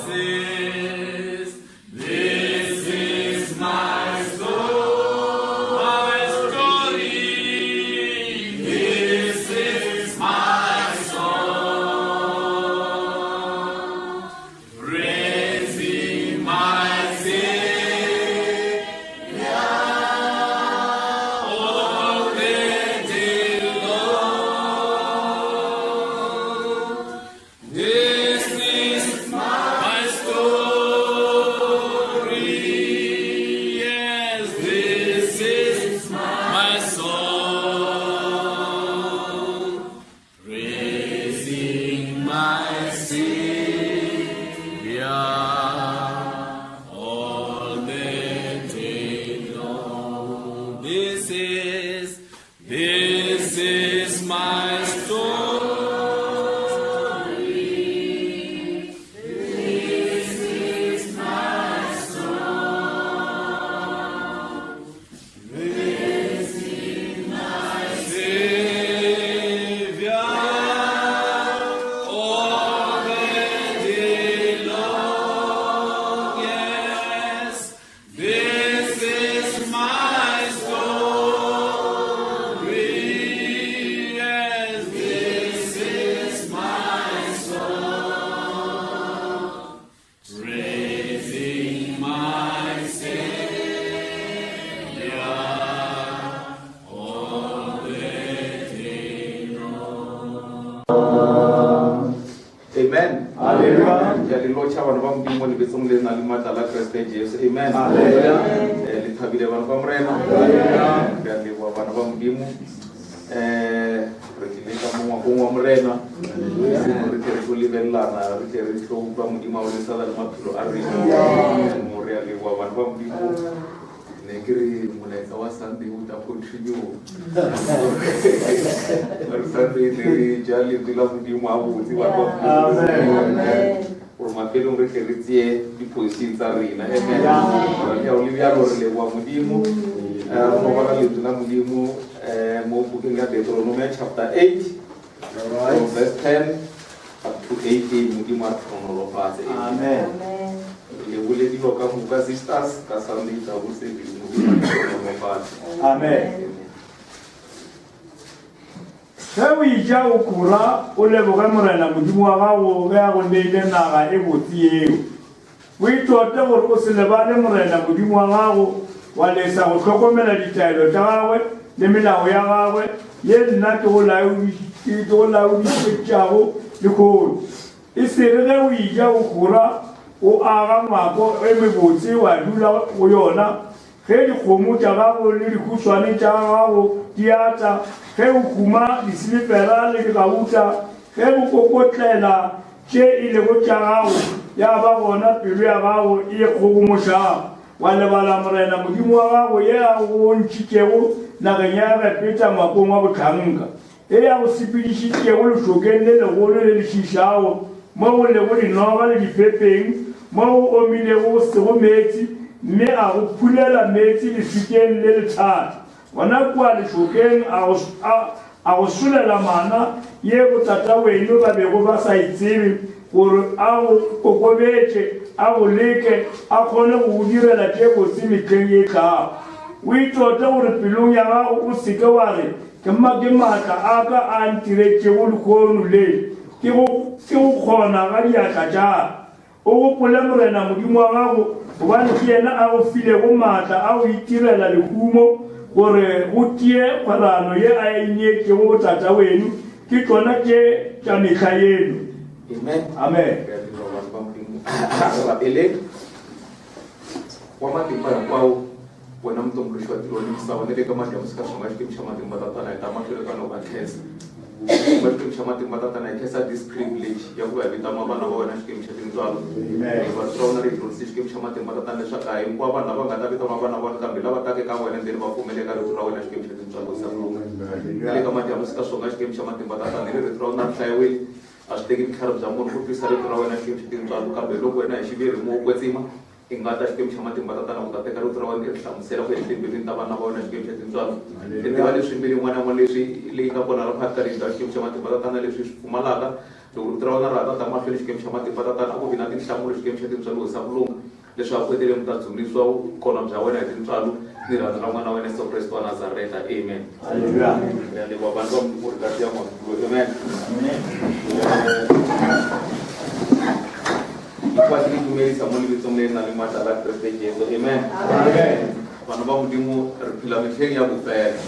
Is, this is my story, my story. This is my song, praising my Savior all the day long. This is my story. Yes, this is my song. Praising my Savior all the day long. This is my story. This is my song. Praising my Savior all the day long. Yes, this is my story. Yes, this is my song. Praising my Savior all the day long. Amen. Hallelujah. Ke a le lotšha bana ba Modimo lebetsong le nang le maatla la Kriste Jesu. Amen. Hallelujah. Eh, le thabile bana ba Morena. Hallelujah. Re a leboha bana ba Modimo. Eh, re tlile ka mo ngwakong wa Morena. Re tle re tlo lebelelana, re tle re tlo utlwa Modimo a bolesana le maphelo a rena. Mo re a leboha bana ba Modimo. Ne ke re molaetsa wa Sunday o tla continue. Re Sunday ne re ja lentswe la Modimo a botse bana ba Modimo. Amen. Gore mafelong re tle re tseye diposition tsa rena. Amen. Yeah. Re a o le bjalo re leboha Modimo. Eh, re no bala lentswe la Modimo eh, mo bukeng ya Deuteronomy chapter 8 All from right. verse 10 up to 18. Modimo a re hlohonolofatse. Amen. Le bolediwa ka moka sisters ka Sunday tsa bo service. Modimo a re hlohonolofatse. Amen. Ge o eja o khora, o leboge Morena Modimo wa gago ge a go neile naga e botse yeo. O itote gore o se lebale Morena Modimo wa gago, wa lesa go hlokomela ditaelo tša gagwe le melao ya gagwe ye nna ke go laodišetšago lehono. E se re ge o eja o khora, o aga ngwako e mebotse wa dula go yona, ge dikgomo tša gago le dihuswane tša gago di ata, ge o huma disilifera le digauta, ge o kokotlela tše e lego tša gago, ya ba gona pelo ya gago e ikgogomošago, wa lebala Morena Modimo wa gago ye a go ntšhitšego nageng ya Egepeta ngwakong wa bohlanka, e a go sepedišitšego lešokeng le legolo le le šiišago, mo go lego dinoga le diphepheng, mo go omilego go sego meetse, mme a go phulela meetse leswikeng le lethata. Gona kua lešokeng a go, a, a go solela mana ye botataweno ba bego ba sa e tsebe, gore a go kokobetše, a go leke, a kgone go go direla tše botse mehleng ye tlago. O itote gore pelong ya gago o se ke wa re, Ke ma, ke maatla a ka a ntiretšego lehono le, ke go, ke go kgona ga diatla tša ka. O gopole Morena Modimo wa gago, gobane ke yena a go filego maatla a go itirela lehumo, gore go tie kgwerano ye a e neetšego botataweno, ke tšona tše tša mehla yeno. Amen. Amen. Re a leboha bana ba Modimo. Re rapeleng. Wa matimba hinkwawo, wena mutumbuluxi wa tilo ni misava ni le ka madyambu swi ka swi nga Xikwembu xa matimba tatana hi ta mahlweni ka no va khensa. Va Xikwembu xa matimba tatana hi khensa this privilege ya ku va hi vitaniwa vana va wena Xikwembu xa tintswalo. Amen. Hikuva rito ra wena ri hi dyondzise Xikwembu xa matimba tatana leswaku a hi hinkwavo vanhu lava nga ta vitaniwa vana va wena kambe lava taka eka wena then va pfumela eka rito ra wena Xikwembu xa tintswalo Hosi ya ku lunga. Ni le ka madyambu swi ka swi nga Xikwembu xa matimba tatana hi ri rito ra wena ri hlayiwile A swi teki vutlhari bya munhu ku twisisa rito ra wena Xikwembu xa tintswalo, kambe loko wena hi xiviri Moya wo Kwetsima i nga ta Xikwembu xa matimba Tatana u ta teka rito ra wena i ri hlamusela ku ya etimbilwini ta vana va wena Xikwembu xa tintswalo. I tiva leswi mbilu yin'wana na yin'wana leswi leyi nga kona la phakathi ka yindlu ya Xikwembu xa matimba Tatana leswi swi pfumalaka. Loko rito ra wena ra ha ta ta mahlweni Xikwembu xa matimba Tatana, a ku vi na tinhlamulo Xikwembu xa tintswalo Hosi ya ku lunga, leswaku eteleni ku ta dzunisiwa vukona bya wena hi tintswalo ni rirhandzu ra N'wana wa wena Yesu Kreste wa Nazareta. Amen. Ri ya leboha vanhu va Modimo re ka tia madulo. Amen. Ke le dumedisa mo lebitsong le nang le matla la Kreste Jesu. Amen. Bana ba Modimo, re phela mehleng ya bofelo.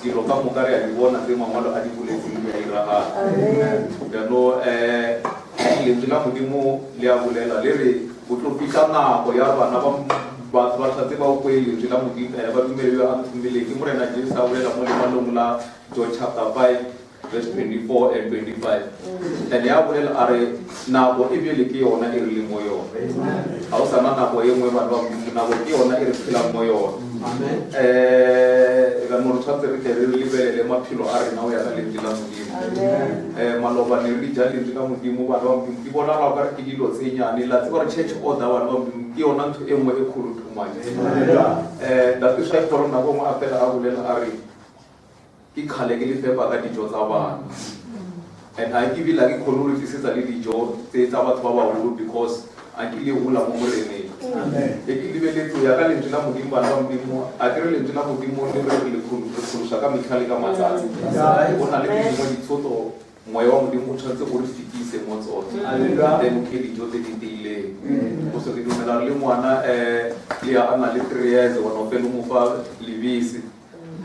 Dilo ka moka re a di bona tse mangwalo a di boletseng di a iragala. Bjalo um lentswe la Modimo le a bolela le re go tlo fihla nako ya bana ba batho ba tshwanetse ba kwe lentswe la Modimo ene ba dumele yo a nthomileng. Ke Morena Jesu a bolela mo lengwalong la John chapter 5 verse 24 and 25. And ya bolela a re nako e bjele ke yona e re leng mo yona. Ga o sana nako e nngwe bana ba Modimo, nako ke yona e re phelang mo yona. Um jaanong re tshwanetse re tle re lebelele maphelo a rena go ya ka lentswe la Modimo. Um maloba ne re ja lentswe la Modimo bana ba Modimo, di bonagala o kare ke dilo tse nyane. La tseba gore church order bana ba Modimo ke yona ntho e nngwe e kgolo too much. Um Ntate Shaiporo nako nngwe a fela a bolela a re ke kgale ke le fepa ka dijo tsa bana and a ke bile a ke kgone go le tlisetsa le dijo tse tsa batho ba bagolo because a ke le gola mo moreneng. E ke lebeletse ya ka lentswe la Modimo bana ba Modimo, a ke re lentswe la Modimo le re re phološa ka metlha le ka matsatsi. Go na le tse dingwe dithoto moya wa Modimo o tshwanetse o re fetise mo tsone, then ke dijo tse di tiileng. Go se ke dumela le ngwana um le a na le 3 years gona o fele o mo fa lebese,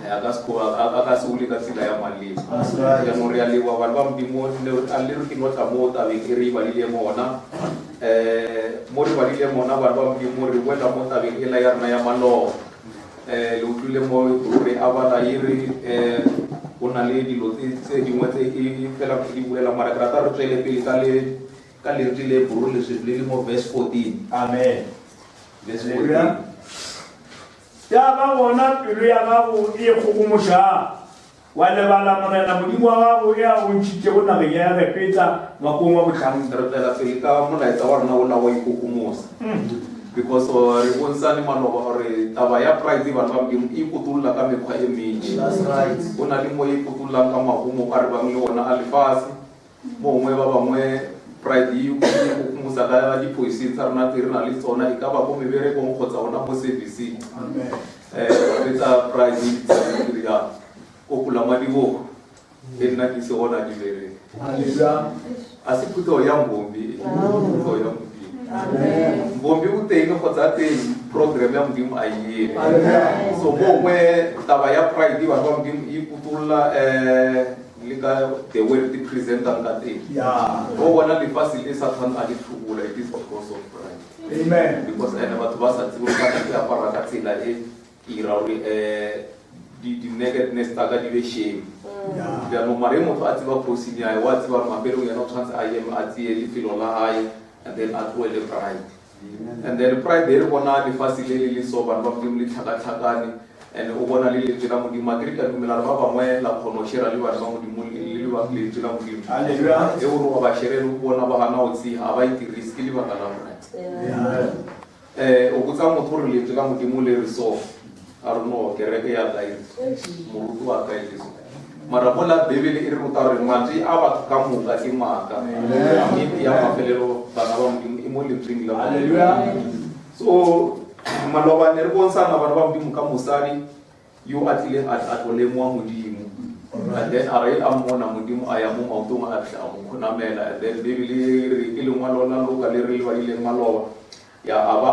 a ka se a ka se hole ka tsela ya maleba. Jaanong re a leboga bana ba Modimo, a le re ke no tla mo tabeng e re e badileng gona. Um mo re badileng gona bana ba Modimo, re boela mo tabeng ela ya rena ya maloba. Um le utlwile mo re a bala e re um go na le dilo tse dingwe tse e fela di bolela, mara ke rata re tswele pele ka le ka lentswe le buru leswe le le mo verse 14. Amen. Verse 14. Ya ba gona pelo ya gago e kgogomošago, wa lebala Morena Modimo wa gago e a go ntšhitšego nageng ya Egepeta ngwakong wa bohlanka. Re tswela pele ka molaetsa wa rena ola wa ikokomosa, because re bontshane maloba gore taba ya pride bana ba Modimo e ikutulla ka mekgwa e mentši. Go na le mo e ikutullang ka mahumo a re bang le ona a lefase, mongwe ba bangwe pride e ikokomosa ka diphosi tsa rena tse re nang le tsona, e ka ba ko meberekong kgotsa gona mo serviceng. Um tsa pride e ya ko pula madibogo e nna ke se gona di bereke. A se phuthego ya Mbombi, phuthego ya Modimo. Mbombi o teng kgotsa teng program ya Modimo a e eme. So mongwe taba ya pride bana ba Modimo e ikutulla um le ka the way re di presentang ka teng. O bona lefatshe le Satan a le tlhobola, it is because of pride. Amen. Because ene batho ba sa tsebe ka ke apara ka tsela e ke ira gore um di-nakedness tsa ka di be shame. Jaanong mare motho a tseba posing ya hae, wa tseba gore mafelong yena o tshwanetse a eme a tseye lefelo la hae and then a tlohele pride. And then pride e re bona lefatshe le le le so bana ba Modimo le tlhakatlhakane, and o bona le lentswe la Modimo. A ke re ka dumela gore ba bangwe la kgona go share le bana ba Modimo le lentswe la Modimo. Hallelujah. E gore wa ba share le bona ba gana go tseya, ga ba itirise ke lebaka la pride. O botsa motho gore lentswe la Modimo le re so, a re no kereke ya ka e re so, moruti wa ka e re so. Mara mola Bibele e re ruta gore mantswe a batho ka moka ke maaka. Nnete ya mafelelo bana ba Modimo e mo lentsweng la Modimo. So maloba ne re bontshana bana ba Modimo ka mosadi yo a tlileng a tlo lemoga Modimo. And then a re a mmona Modimo a ya mo maotong a fihla a mo khunamela. And then Bibele e re ke lengwalo la Luka le re le badileng maloba. Ya a ba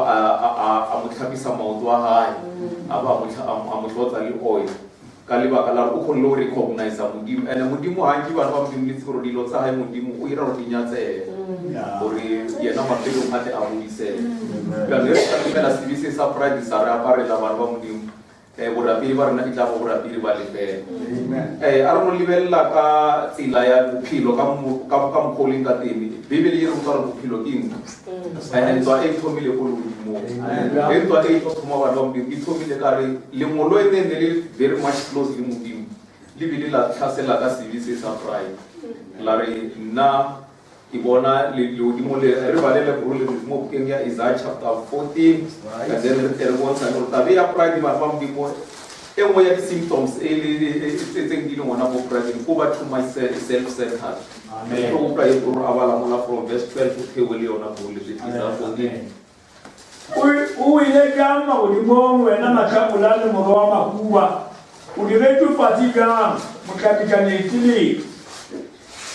a mo tlhapisa maoto a hae, a ba a mo tlotsa le oil ka lebaka la gore o kgonne go recognize Modimo. And Modimo ga nke bana ba Modimo le itse gore dilo tsa hae Modimo o ira gore di nyatsege, gore yena mafelong a tle a godisege. Jaanong re ka dumela sebe se sa pride sa re aparela bana ba Modimo, borapedi ba rena e tla bo borapedi ba lefela. A re no lebelela ka tsela ya bophelo ka mokgwa o leng ka teng. Bibele e re ruta gore bophelo ke ntwa, and ntwa e thomile ko legodimong. E ntwa e tlo thoma bana ba Modimo e thomile ka re lengolo e ne ne le very much close le Modimo, le bile la tlhasela ka sebe se sa pride. La re nna ke bona lehodimo le re balele bro le mo bukeng ya Isaiah chapter 14, and then re tle re bontshane gore tabe ya pride bana ba Modimo E nngwe ya di-symptoms e tse tse nkileng gona mo private ko ba too much self-centered. Amen. Ke utlwa e gore a bala mola from verse 12 o thewe le yona mo le tlisa 14. O ile bjang magodimong wena mahlakola le morwa wa makuba? O diretšwe fase bjang mohlapetšanetsi le?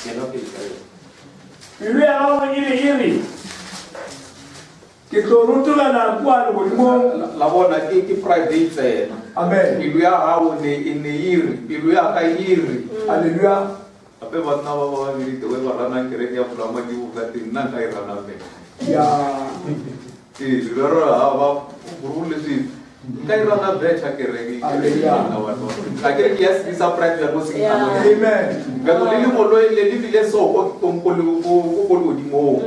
Yena pele ka yona. Pelo ya gago e be e re, Ke tlo rotogela kua legodimong. La bona ke ke pride e tsena. Amen. Pelo ya gago ne e ne e re, pelo ya ka e re. Haleluya. Gape banna ba ba babedi the way ba ranang kereke ya Pulamadimo ka teng, nna nka e rana better. Ya. Ee, le ra ra ha ba go leswi nka e rana better kereke. Hallelujah. Ka kereke ya sebe sa pride ya go se Yeah. Amen. Bjalo le lengolo le le bile so ko ko ko ko ko legodimong.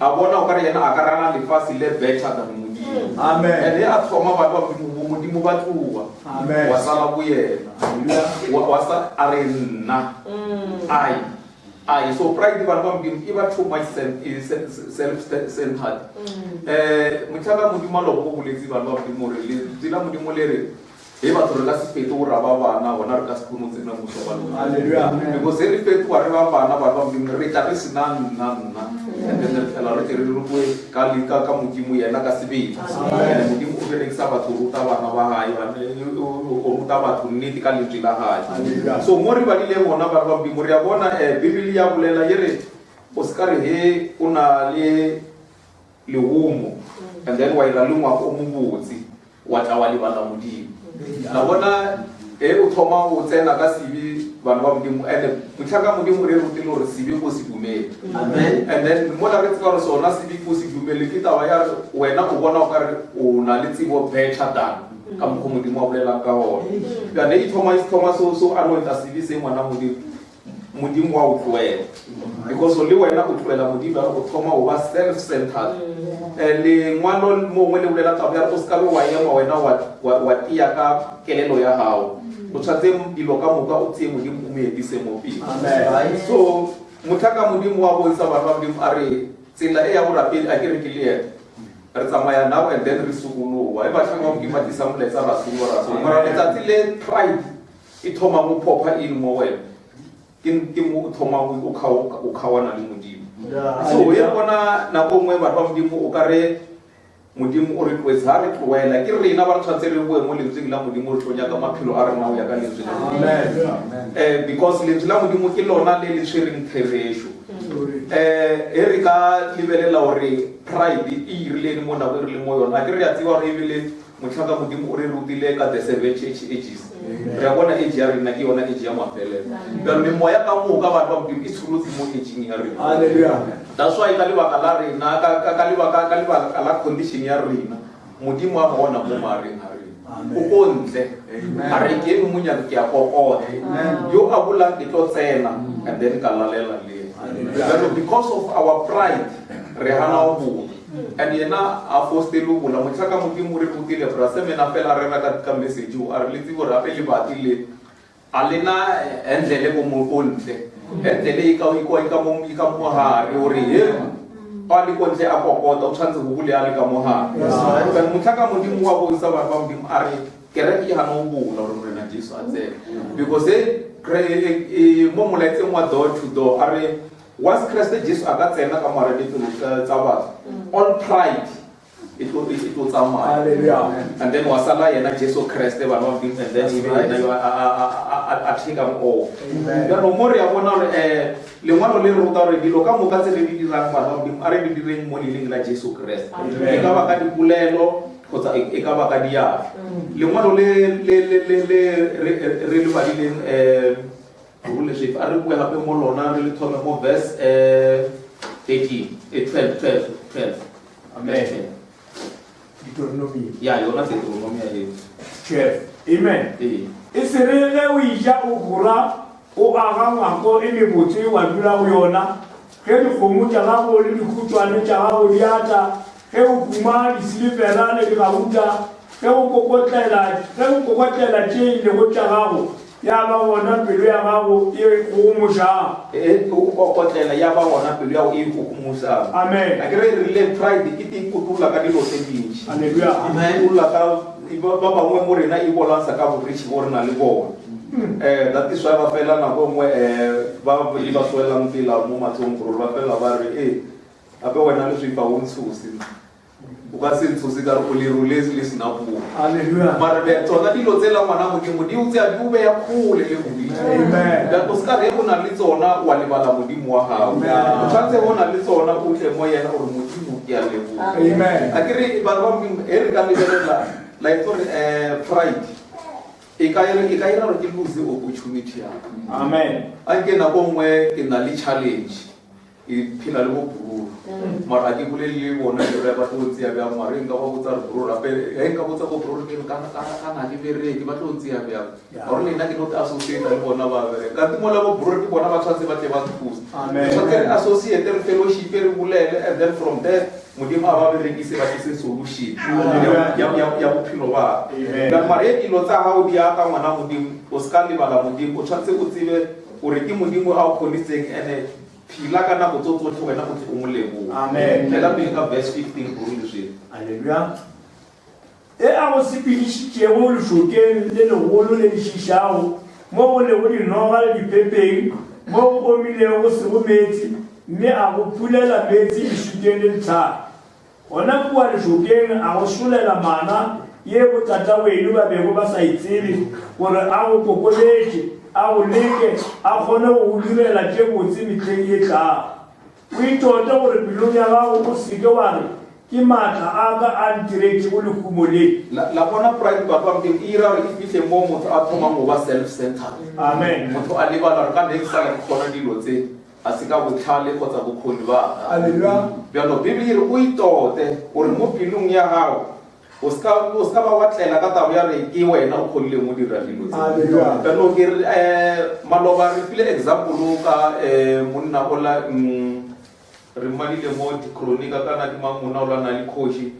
A bona o ka re yena a ka rana lefase le better than Modimo. Amen. And a thoma batho ba Modimo bo Modimo ba tloga. Amen. Wa sala bo yena. Hallelujah. Wa wa sa a re nna. Ai. Ai so pride bana ba Modimo e ba too much self centered. Motlhaka Modimo a logo go boletse bana ba Modimo re lentswe la Modimo le re he batho re ka se fetoge ra ba bana gona re ka se kgone go tsena mmuso wa lona. Hallelujah. Because he re fetoga re ba bana bana ba Modimo re tla re sena nna nna and then re tlhela re tle re rutiwe ka le- ka ka Modimo yena ka sebele. And Modimo o berekisa batho ho ruta bana ba hae o ruta batho nnete ka lentswe la hae. Hallelujah. So mo re badileng gona bana ba Modimo re a bona Bibele ya bolela e re o se ka re he o na le lehumo and then wa ira le ngwako o mobotse wa tla wa lebala Modimo. La bona e o thoma o tsena ka sebe bana ba Modimo and motlhaka Modimo re rutile gore sebe ko se dumele. Amen. And then mola re tseba gore sona sebe ko se dumele ke taba ya re wena o bona o ka re o na le tsebo better than ka mokgwa Modimo a bolelang ka gona. Bjale e thoma e thoma so so anointa sebe se ngwana Modimo. Modimo wa o tlohela because le wena o tlohela Modimo ya o thoma o ba self-centered. Lengwalo mongwe le bolela taba ya re o se ka be wa ema wena wa tia ka kelelo ya gago. O tshwanetse dilo ka moka o tseye Modimo o mo etise mo pele. Amen. So motlhaka Modimo wa bontsha bana ba Modimo a re tsela e ya borapedi a ke re ke le yena. Re tsamaya now and then re sokologa. E batlhaka ba Modimo ba tlisa molaetsa ra sokologa ra sokologa. Mara letsatsi le pride e thoma go phopha eng mo wena. Ke mo o thomang o kgaoana le Modimo. So e bona nako nngwe batho ba Modimo o ka re Modimo o re tloetse, ha re tlohela ke rena ba re tshwanetse re boe mo lentsweng la Modimo re tlo nyaka maphelo a rena ho ya ka lentswe la Modimo. Amen. Because lentswe la Modimo ke lona le le tshwereng therešo. E re ka lebelela hore pride e irileng mo nako e re leng mo yona. A ke re a tseba hore ebile motlhaka Modimo o re rutile ka the seven church ages. Re a bona age ya rena ke yona age ya mafelelo. Bjalo memoya ka moka batho ba Modimo e tsholotse mo ageng ya rena. Hallelujah. That's why ka lebaka la rena, ka lebaka la condition ya rena, Modimo a gona mo mahareng a rena. Amen. O ko ntle. Amen. A re ke eme monyako ke a kokota. Amen. Yo a bolang ke tlo tsena and then ka lalela le yena. Hallelujah. Bjalo because of our pride re hana ho bola. And yena a fostele ho bola. Motlhaka Modimo re rutile bra se mena fela re reka ka message o a re le tsebo hore hape lebati le a lena handle ko mo ko ntle. Handle e ka e ka e ka mo e ka mo hare hore he a le ko ntle a kokota o tshwanetse ho bule a le ka mo hare. Yes. But motlhaka Modimo wa bontsha batho ba Modimo a re kereke e hana ho bola hore Morena Jesu a tsene. Because e mo molaetseng wa door to door a re once Christ Jesu a ka tsena ka moare dipelo tsa batho, all pride e tlo tsamaya. Hallelujah. And then wa sala yena Jesu Christ bana ba Modimo, and then That's e be right. yena yo a take-ang over. Amen. Jaanong mo re a bona hore, lengwalo le re ruta hore dilo ka moka tse re di dirang bana ba Modimo, a re di direng mo leineng la Jesu Christ. Amen. E ka ba ka dipolelo kgotsa e ka ba ka diatla. Lengwalo le re le badileng, go leswe, a re bue gape mo lona, re le thome mo verse, 13, 12, 12, 12. Amen. Deuteronomy. Ya, yona Deuteronomy ya eo. 12. Amen. Ee. E se re ge o eja o hora, o aga ngwako e mebotse wa dula go yona, ge dikgomo tša gago le dikhutšwane tša gago di ata, ge o kuma disilifera le digauta, ge o kokotlela tše e lego tša gago, ya ba gona pelo ya gago e ikgogomošang. E, o kokotlela ya ba gona pelo ya gago e ikgogomošang. Amen. A ke re rile pride ke utolla ka dilo tse dintši. Hallelujah. E utolla ka ba bangwe mo rena e bolansa ka borich bo re na le bona. That is why ba fela nako nngwe ba e ba tswelang tsela mo matlong gore ba fela ba re e gape wena le swipa o ntshose. O ka se ntshose ka re o lero le le sena puo. Hallelujah. Mara be tsona dilo tsela ngwana Modimo di o tseya di o beya kgole le Modimo. Amen. Bjalo o se ka re o na le tsona wa lebala Modimo wa gago. Amen. O tshwanetse o na le tsona o tle mo yena gore Modimo ke a leboga. Amen. A ke re bana ba Modimo e re ka lebelela la itse gore pride e ka e ka ira gore ke lose opportunity ya ka. Amen. A nke nako nngwe ke na le challenge ke phela le bo bruru mara a ke bolele le bona ke re ba tlo tseya bjang mara e nka ba botsa re bruru gape e nka botsa bo bruru ke re kana kana kana le bereke ba tlo tseya bjang gore le nna ke no associate le bona ba bereka kanti mola bo bruru ke bona ba tshwanetse ba tle ba nthuse. Amen. Tshwanetse re associate re fellowship re bolele and then from there Modimo a ba berekise ba tlise solution ya bophelo ba ka. Mara e dilo tsa gago di ata ngwana Modimo o se ka lebala Modimo o tshwanetse o tsebe gore ke Modimo a o kgoniseng ene phila ka nako tso tsotlhe wena o tle o mo leboge. Amen. Tlela pele ka verse 15 gore le swele. Hallelujah. E a go sepedišitšego lešokeng le legolo le le šišago, mo go lego dinoga le dipepeng, mo go omilego go sego meetse, mme a go phulela meetse lešokeng le lethata. Gona kua lešokeng a go solela mana ye botataweno ba bego ba sa e tsebe, gore a go kokobetše, a go leke, a kgone go go direla tše botse mehleng ye tlago. O itote gore pelong ya gago o se ke wa re, Ke maatla a ka a ntiretšego lehumo le. La bona pride batho ba Modimo e ira gore e fihle mo motho a thomang go ba self-centered. Amen. Motho a lebala gore ka ne ke sa le kgona dilo tse a se ka botlhale kgotsa bokgoni ba ka. Hallelujah. Bjalo Bibele e re o itote gore mo pelong ya gago o se ka ba wa tlela ka taba ya re ke wena o kgonileng go dira dilo tse. Hallelujah. Bjalo ke re maloba re file example ka monna ola re mmadile mo dikronika kana ke mang monna ola na le kgoši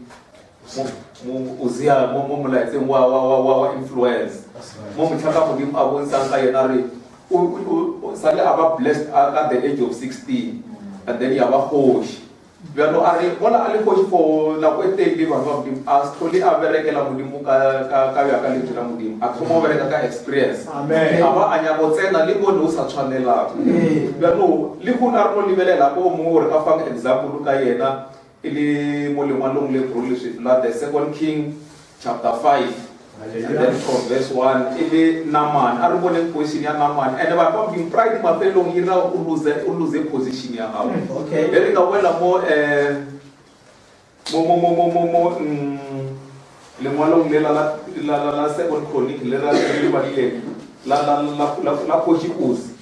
mo Uzia mo mo molaetseng wa wa wa wa wa influence mo motlhaka Modimo a bontshang ka yena re o sale a ba blessed at the age of 16 and then ya ba kgoši. Bjalo a re mola a le kgoši for nako e telele batho ba Modimo a se tlhole a berekela Modimo ka ka ka ya ka lentswe la Modimo a thoma go bereka ka experience. Amen. A ba a nyaka go tsena le bone o sa tshwanelang. Bjalo le go na re no lebelela ko mongwe gore ka fang example ka yena e le mo lengwalong le bro leswi la the Second King chapter 5 and then from verse 1 e le Naaman. A re boneng position ya Naaman and batho ba Modimo pride mafelong e ra o lose position ya gago. Okay. E re ka boela mo mo mo mo mo mo mo lengwalong le la la la la Second Chronicle le la le badileng la la la la la kgoši Uzi.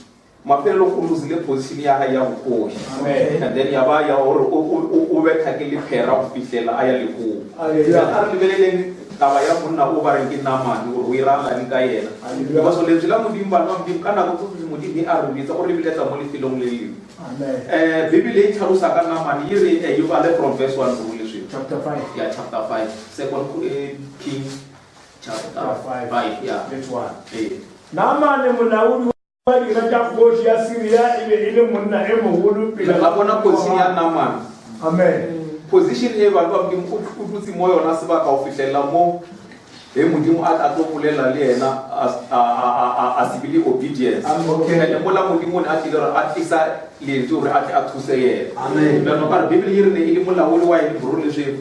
Mafelong o losile position ya hae ya bokgoši. Amen. And then ya ba ya gore o betha ke lephera go fihlela a ya lehung. Hallelujah. A re lebeleleng taba ya monna o ba reng ke Naaman gore o iragane ka yena. Hallelujah. Because lentswe la Modimo bana ba Modimo ka nako tsotlhe Modimo e a re bitsa o re biletsa mo lefelong le lengwe. Amen. Bibele e tlhalosa ka Naaman e re e bale from verse 1 go le swele. Chapter 5. Yeah, chapter 5. Second King chapter 5. 5, yeah. Verse 1. Naaman molaodi wa dira tša kgoši ya Syria e be e le monna e mogolo pele La bona position ya Naaman. Amen. Position e batho ba Modimo o dutse mo yona sebaka go fihlela mo he Modimo a tla tlo bolela le yena a se be le obedience. Okay. And mola Modimo o ne a tlile gore a tlisa lentswe gore a tle a thuse yena. Amen. Bjalo ka re Bibele e re ne e le molaodi wa eng bro le swele?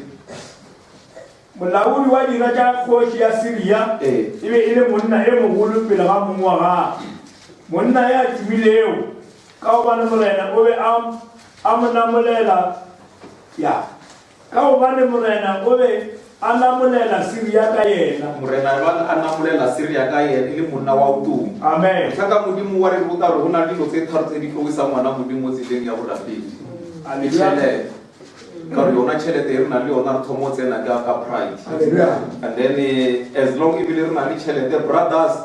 Molaodi wa dira tša kgoši ya Syria e be e le monna e mogolo pele ga mong wa gagwe. Monna ya tumilego ka gobane Morena o be a mo namolela ya ka gobane Morena o be a namolela Syria ka yena. Morena ba a namolela Syria ka yena e le monna wa tumo. Amen. Tlhaka Modimo wa re ruta gore go na le dilo tse tharo tse di tlogisang ngwana Modimo tseleng ya borapedi. Hallelujah. Tšhelete. Ka gore yona tšhelete e re nang le yona re thoma go tsena ka pride. Hallelujah. And then as long ebile re na le tšhelete brothers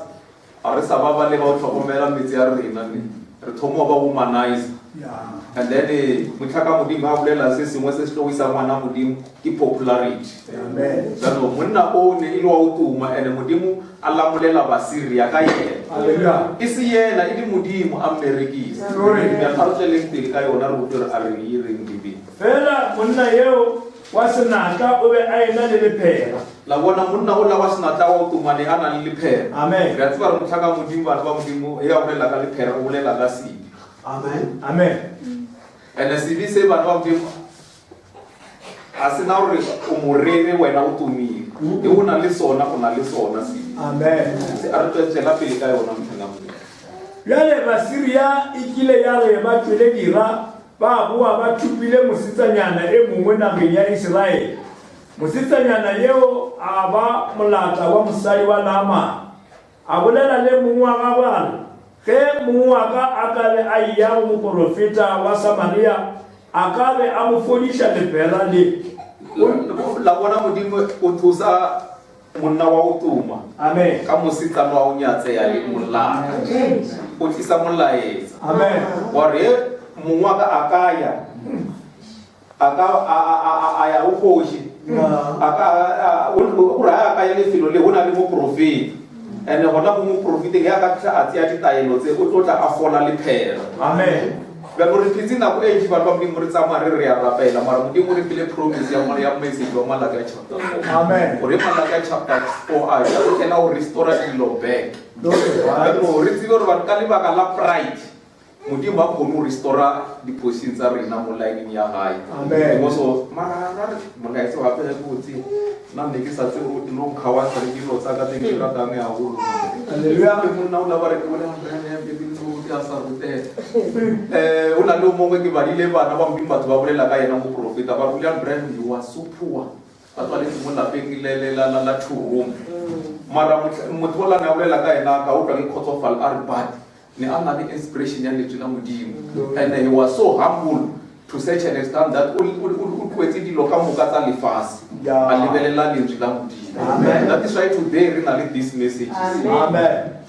a re sa ba ba le ba o tlhokomela metse ya rena ne re thoma ba womanizer. Yeah. And then motlhaka Modimo a bolela se sengwe se se tlogisang ngwana Modimo ke popularity. Amen. Jaanong monna o ne e le wa o tuma and Modimo a lamolela Basiria ka yena. Hallelujah. E se yena e le Modimo a mmerekisa. Glory. Bjalo a re tsweleng pele ka yona re utlwe gore a re e reng Bibele. Fela monna eo wa senatla o be a ena le lephera. La bona monna ola wa senatla wa go tuma ne a na le lephera. Amen. Re a tseba re mohlanka wa Modimo, bana ba Modimo, ge a bolela ka lephera o bolela ka sebe. Amen. Amen. And-e sebe se bana ba Modimo ga se na gore o morere wena o tumile. E o na le sona, o na le sona sebe. Amen. Se a re tswela pele ka yona mohlanka wa Modimo. Bjale Basiria e kile ya re ba tšwele dira, ba boa ba thopile mosetsanyana e mongwe nageng ya Isiraele. Mosetsanyana yeo a ba molata wa mosadi wa Naamane. A bolela le mong wa gagwe a re, Ge mong wa ka a ka be a eya go moporofeta wa Samaria, a ka be a mo fodiša lepera le. La bona Modimo o tlosa monna wa go tuma. Amen. Ka mosetsana wa go nyatseya le molata. O tlisa molaetsa. Amen. Wa re mong wa ka a ka ya. A ka a a a a ya go kgoši. A ka a o ra a ka ya lefelo le go na le moprofeta. And gona go moprofeteng ya ka tla a tsea ditaelo tse o tlo tla a fola lephera. Amen. Bjalo re phetse nako e ntši batho ba Modimo re tsamaya re re ya rapela mara Modimo re file promise ya ya message wa Malaki chapter 4. Amen. Gore Malaki chapter 4 a ya o tlela go restore dilo back. Bjalo re tsebe gore batho ka lebaka la pride Modimo ha kgone go restora di-position tsa rena mo lineng ya gae. Amen. Because of mara ra re molaetsa wa gape ke o tsebe. Nna ne ke sa tsebe gore o tlilo nkgaogantsha le dilo tsa ka tse ke di ratang haholo. Hallelujah. Ke monna o la ba re ke bone Abraham ke dilo ke a sa rutega. O na le o mongwe ke badile bana ba Modimo batho ba bolela ka yena moprofeta ba re William Branham he was so poor. Ba tswaletse mo lapeng le le la la la two room. Mara motho o la ne a bolela ka yena ka utlwa ke kgotsofala a re but ne a na le inspiration ya lentswe la Modimo. And he was so humble to such an extent that o tloetse dilo ka moka tsa lefase. A lebelela lentswe la Modimo. Amen. That is why today re na le this message. Amen.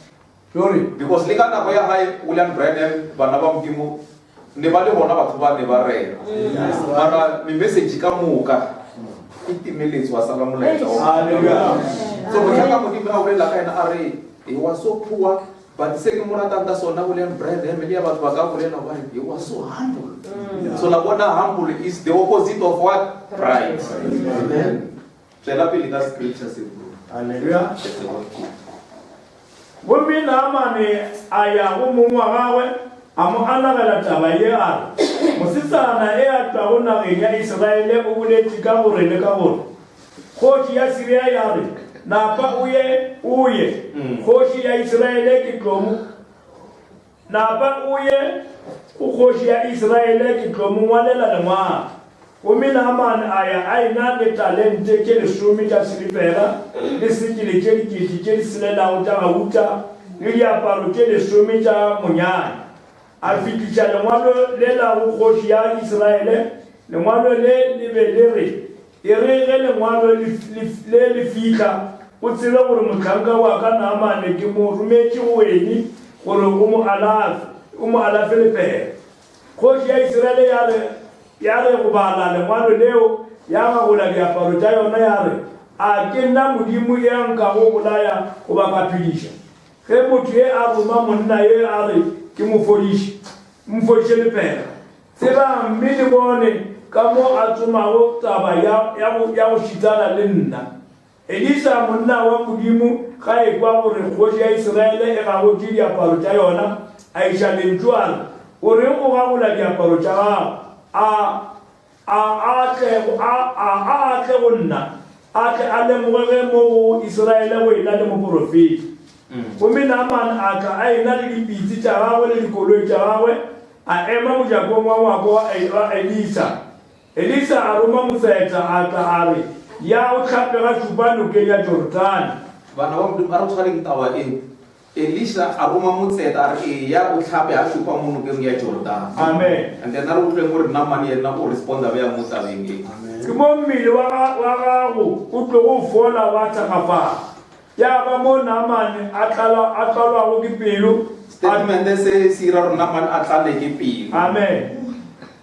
Glory. Because le ka nako ya hae William Branham bana ba Modimo ne ba le bona batho ba ne ba rera. Mara me message ka moka e timeletse wa sala molaetsa wa. Hallelujah. So mohlanka Modimo a bolela ka yena a re he was so poor but se ke mo ratang ka sona William Branham le ya batho ba ka bolela ba re he was so humble. So la bona humble is the opposite of what? Pride. Amen. Tswela pele ka scripture se bro. Hallelujah. Gomme Naamane a ya go mong wa gagwe a mo anagela taba ye a re, Mosetsana e a tšwago nageng ya Isiraele o boletše ka gore le ka gore. Kgoši ya Siria ya re, Napa o ye, o ye. Kgoši ya Isiraele ke tlo mo Napa o ye go kgoši ya Isiraele ke tlo mo ngwalela lengwalo. Gomme Naamane a ya a ena le talente tše lesome tša silifera, le sekele tše dikete tše di selelago tša gauta, le diaparo tše lesome tša monyanya. A fetiša lengwalo lela go kgoši ya Isiraele, lengwalo le le be le re, E re ge lengwalo le le fihla, o tsebe gore mohlanka wa ka Naamane ke mo rometše go wene gore o mo alafe, o mo alafe lepera. Kgoši ya Isiraele ya re, ya re go bala lengwalo leo, ya gagola diaparo tša yona ya re, A ke nna Modimo e a nkago bolaya goba ka phediša? Ge motho ye a roma monna ye a re ke mo fodiše, mo fodiše lepera. Tsebang mme le bone ka mo a tsomago taba ya, ya go, ya go šitana le nna. Elisa monna wa Modimo ga ekwa gore kgoši ya Isiraele e gagotše diaparo tša yona, a iša lentšu a re, O reng o gagola diaparo tša gago? A, a a tle, a, a a tle go nna, a tle a lemoge ge mo go Isiraele go ena le moporofeta. Gomme Naamane a tla a ena le dipitsi tša gagwe le dikoloi tša gagwe, a ema mojakong wa ngwako wa Elisa. Elisa a roma motseta, a tla a re, Ya o hlape ga šupa nokeng ya Jorodane. Bana ba Modimo, a re tshwareng taba e. Elisa a roma motseta a re, Eya o hlape ga šupa mo nokeng ya Jorodane. Amen. And then a re utlweng gore Naamane yena o responda bjang mo tabeng e. Ke mo mmele wa gago o tlogo fola wa thakgafala. Ya ba mo Naamane a tlala, a tlalwago ke pelo. Statement se se ira gore Naamane a tlale ke pelo. Amen.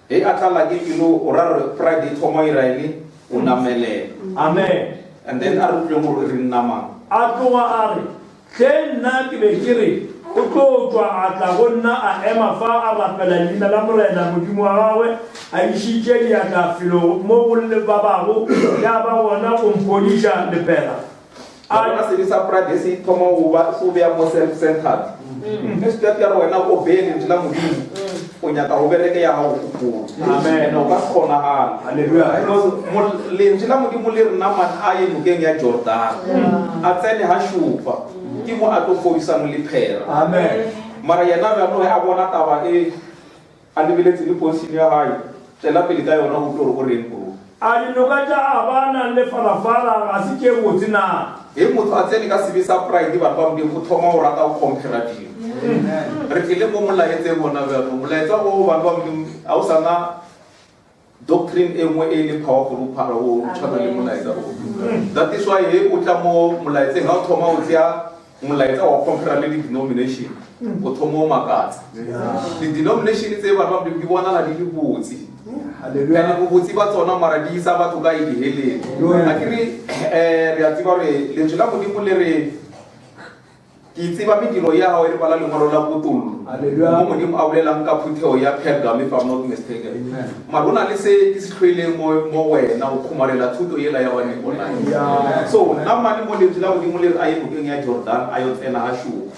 Ge a tlala ke pelo, o ra gore pride e thoma ira eng? O namelela. Amen. And then a re utlweng gore re nna mang. A tloga a re, Hle nna ke be ke re, O tlo tšwa a tla go nna a ema fa a rapela leina la Morena Modimo wa gagwe, a išitše diatla felo mo go babago, ya ba gona go mphodiša lepera. A bona sebe sa pride se thoma go ba se o beya mo self centered. Ge se tla re wena o beye lentswe la Modimo, o nyaka go bereke ya gago kgopolo. Amen. And o ka se kgonagale. Hallelujah. Because lentswe la Modimo le re Naaman a ye nokeng ya Jordan, a tsene ha šupa. Ke mo a tlo fodisang lephera. Amen. Mara yena bjalo ge a bona taba e a lebeletse le position ya gae, tšwela pele ka yona o tlo re o reng bro. A dinoka tša Abana le Farafara ga se tše botse na? Ge motho a tsene ka sebe sa pride batho ba Modimo o thoma go rata go compara dilo. Re tlile mo molaetseng gona bjalo, molaetsa o batho ba Modimo ga o sa na doctrine e nngwe e leng powerful o phara o tshwana le molaetsa o. That is why he o tla mo molaetseng ga o thoma o tseya molaetsa wa compare le di-denomination o thoma o makatsa. Di-denomination tse batho ba Modimo di bonala di le botse. And bobotse ba tsona mara di isa batho ka e diheleng. A ke re re a tseba gore lentswe la Modimo le re ke tseba mediro ya gago e re bala lengwalo la kotollo. Hallelujah. Mo Modimo a bolelang ka phuthego ya Pergam, if I'm not mistaken. Mara go na le se ke se tlhoileng mo wena go kgomarela thuto yela ya wa Nikolai. So nna mane mo lentswe la Modimo le re a ye nokeng ya Jordan a yo tsena ga šupa.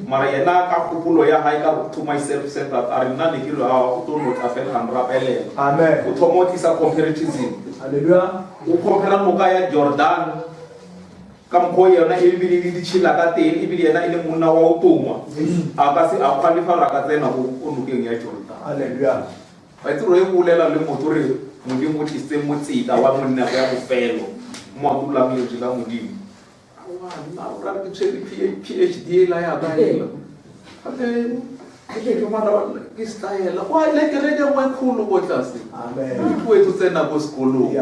Mara yena ka kgopolo ya gae ka to myself centered a re nna ne ke re a o tlo no tla fela a nrapelela. Amen. O thoma o tlisa comparatism. Hallelujah. O compare noka ya Jordan ka mokgwa o yona ebile le ditšhila ka teng, ebile yena e le monna wa o tongwa. A ka se a qualify gore a ka tsena ko nokeng ya Jordan. Hallelujah. Wa itse gore e bolela le motho re Modimo o tlisitse motseta wa monna ya bofelo mo a dulang lentswe la Modimo. Aowa, nna o ra re ke tshwere PhD la ya ka ela. Gape ke mara ke style. Wa ile kereke nngwe kgolo ko tlase. Amen. Ke tloetse tsena ko sekolong.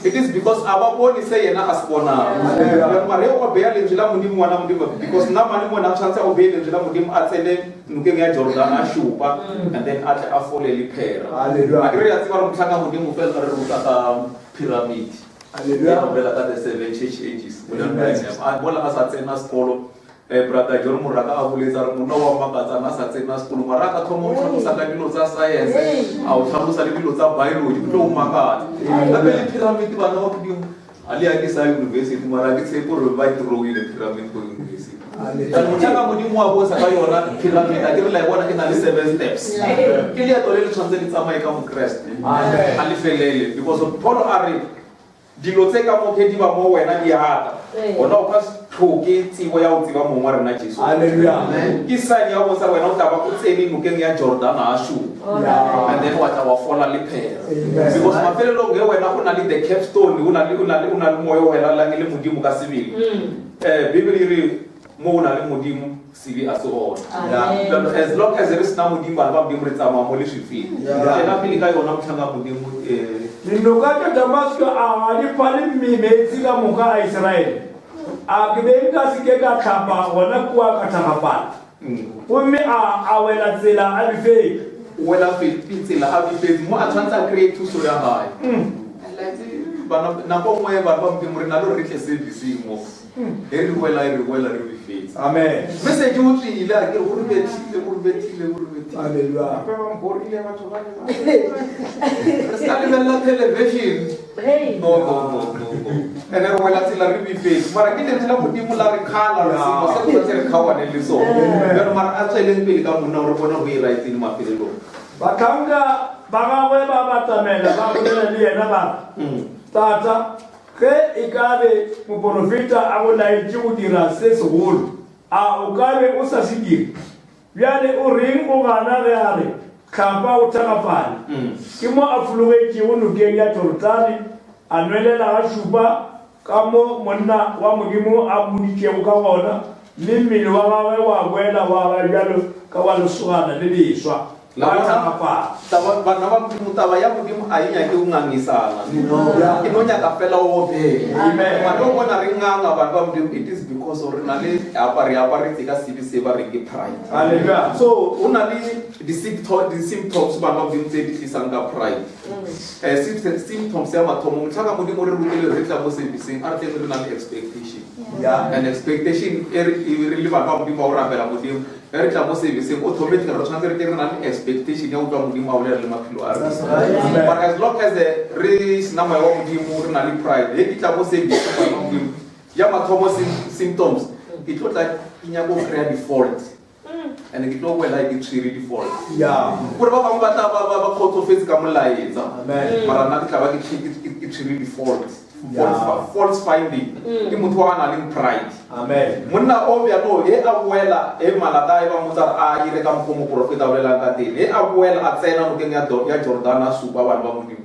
It is because a ba bone se yena a se bonang. Hallelujah. Mara o beya lentswe la Modimo ngwana Modimo because nna mane mona a tshwanetse a beye lentswe la Modimo a tsene nokeng ya Jordan a šupa and then a tle a fole lephera. Hallelujah. A ke re ya tseba gore motlhanka Modimo fela re ruta ka pyramid. Hallelujah. E bolela ka the seven church ages. Amen. A bola a sa tsena sekolo. Brother John Moraka a boletsa re monna wa makatsa a sa tsena sekolo mara a ka thoma go tlhalosa ka dilo tsa science, a o tlhalosa le dilo tsa biology, o tlo o makatsa. Gape le pyramid bana ba Modimo, a le ya ke sa university mara ke tshepe gore ba e drawile pyramid ko university. Hallelujah. Motlhanka Modimo wa bontsha ka yona pyramid, a ke re la e bona e na le 7 steps. Ke leeto le le tshwanetse le tsamaye ka Mokreste. Amen. A le felele because Paul a re dilo tse ka mo di ba mo wena di ata. Ona o ka se tlhoke tsebo ya go tseba mong wa rena Jesu. Hallelujah. Ke sign ya go bontsha wena o tla ba o tsene nokeng ya Jordan a šupa. And then wa tla wa fola lephera. Amen. Because mafelelong ge wena o na le the capstone, o na le, o na le, o na le moya o helalang le Modimo ka sebele. Bible e re mo o na le Modimo sebe a se gona. Amen. As long as re sena Modimo, bana ba Modimo re tsamaya mo leswifing. Yeah. Tswela pele ka yona motlhanka Modimo, Dinoka tša Damasko a ga di phale metsi ka moka a Israele. A ke be nka se ke ka hlapa gona kua ka thakgafala. Gomme a wela tsela a befetše. O wela tsela a befetše mo a tshwanetse a kry-e thuso ya gae. Bana, nako nngwe batho ba Modimo re na le gore re tle serviceng mo. Ge re wela, re wela re befetše. Amen. Message o tswile, a ke re o re bethile, o re bethile, o re bethile. Hallelujah. Gape ba mporile batho ba le ba. Re ska lebelela television. Hey. No, no, no, no, no. Ene re wela tsela re befetše. Mara ke lentswe la Modimo la re kgala, re sengwe se re tshwanetse re kgaoane le sone. Amen. Bjalo mara a tsweleng pele ka monna gore bona go e right-eng mafelelong. Bahlanka ba gagwe ba batamela ba bolela le yena ba re, Tata, ge e ka be moporofeta a go laetše go dira se segolo, a o ka be o sa se dire? Bjale o reng o gana ge a re, Hlapa o thakgafale? Ke mo a fologetšego nokeng ya Jorodane, a nwelela ga šupa ka mo monna wa Modimo a mmoditšego ka gona, mme mmele wa gagwe wa boela wa ba bjalo ka wa lesogana le leswa, La wa bona, thakgafala. taba, bana ba Modimo, taba ya Modimo a e nyake go ngangisana. Yeah. E no nyaka fela o opele. Amen. Mara o bona re nganga bana ba Modimo, it is because Because re na le apa re aparetse ka sebe se ba reng ke pride. Hallelujah. So o na le di-symptoms bana ba Modimo tse di tlisang ka pride. Symptoms ya mathomo, motlha ka Modimo re rutile re tla mo serviceng, a re tleng re na le expectation. And expectation e re e re le bana ba Modimo ba go rapela Modimo, ge re tla mo serviceng automatically re tshwanetse re tle re na le expectation ya go utlwa Modimo a bolela le maphelo a rena. That's right. Amen. But as long as re sena moya wa Modimo, re na le pride, ge ke tla mo serviceng bana ba Modimo, ya mathomo symptoms, ke tlo tla ke nyaka go kry-a di-fault. And ke tlo wela ke tshwere di-fault. Gore ba bangwe ba tla ba kgotsofetse ka molaetsa. Amen. Mara nna ke tla ba ke tshwere di-fault. False finding. Ke motho wa nang le pride. Amen. Monna o bjalo, he a boela, he malata e ba mmotsa re, a ire ka mokgwa o moporofeta a bolelang ka teng. He a boela, a tsena nokeng ya Jordan, a supa bana ba Modimo.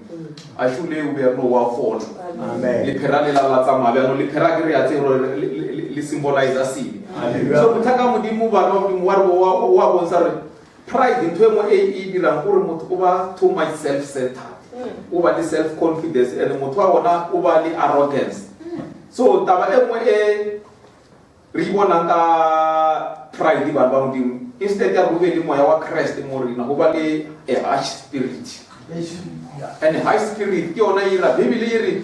A šole o bjalo wa fola. Amen. Lephera le la la tsamaya bjalo, lephera ke re a tsebe gore le symbolize sebe. Hallelujah. So motlha ka Modimo, bana ba Modimo, wa re, wa bontsha re pride ntho e nngwe e e dirang gore motho o ba too much self-centered, o ba le self-confidence, and motho wa bona o ba le arrogance. So taba e nngwe e re bonang ka pride bana ba Modimo, instead ya go be le moya wa Christ mo rena, go ba le a harsh spirit. And harsh spirit ke yona e ira Bibele e re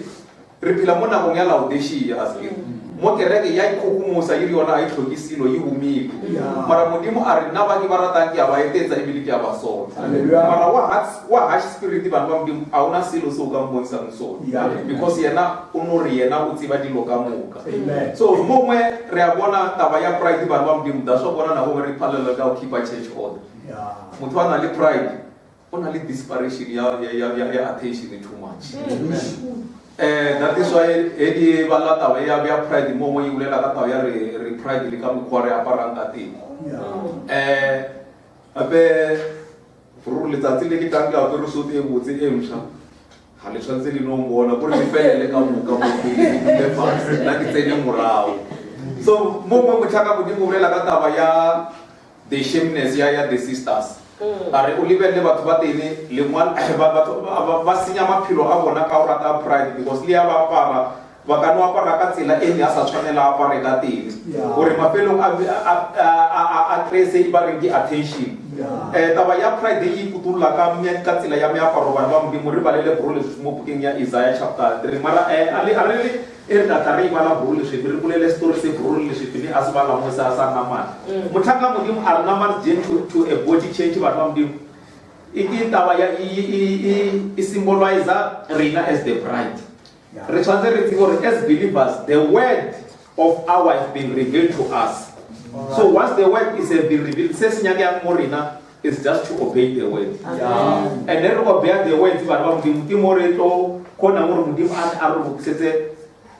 re phela mo nakong ya Laodicea, a se mo kereke ya ikgogomosa e re yona ha e tlhoke selo, e humile. Mara Modimo a re nna ba ke ba ratang ke a ba etetsa ebile ke a ba sola. Hallelujah. Mara wa harsh spirit bana ba Modimo, ha ona selo se o ka mmontshang sona. Because yena o no re yena o tseba dilo ka moka. Amen. So mongwe re a bona taba ya pride bana ba Modimo, that's why bona nako re phalela ka go keep-a church order. Motho a na le pride, o na le desperation ya attention too much. That is why he ke bala taba ya pride mo ngwe e bolela ka taba ya re pride le ka mokgwa re aparang ka teng. Gape ruri letsatsi le ke tlang ke apere suit e botse e ntšha, ga le tshwanetse le no mbona, gore le felele ka moka mo pele, ke dule fatshe, nna ke tsene morago. So mo ngwe motlha ka Modimo o bolela ka taba ya the shameness ya the sisters. A re o lebelele batho ba teng, lengwalo, batho ba senya maphelo a bona ka go rata pride, because le ya ba apara, ba ka no apara ka tsela e ne a sa tshwanela apare ka teng. Gore mafelong a kry-e se ba reng ke attention. Taba ya pride e ikutulla ka tsela ya meaparo bana ba Modimo, re balele bro leswi mo bukeng ya Isaiah chapter 3. Mara, a re le, e re tla tla re e bala bro leswi, re bolele story se bro leswi ne a se bala mo sa sa Namane. Motlhanka Modimo a re Namane jeng to a body change bana ba Modimo. E ke taba ya, e, e, e, e symbolize rena as the bride. Re tshwanetse re tsebe gore as believers, the word of our has been revealed to us. So once the word is been revealed, se se nyakang mo rena is just to obey the word. And then we obey the word, bana ba Modimo, ke mo re tlo kgonang gore Modimo a re lokisetse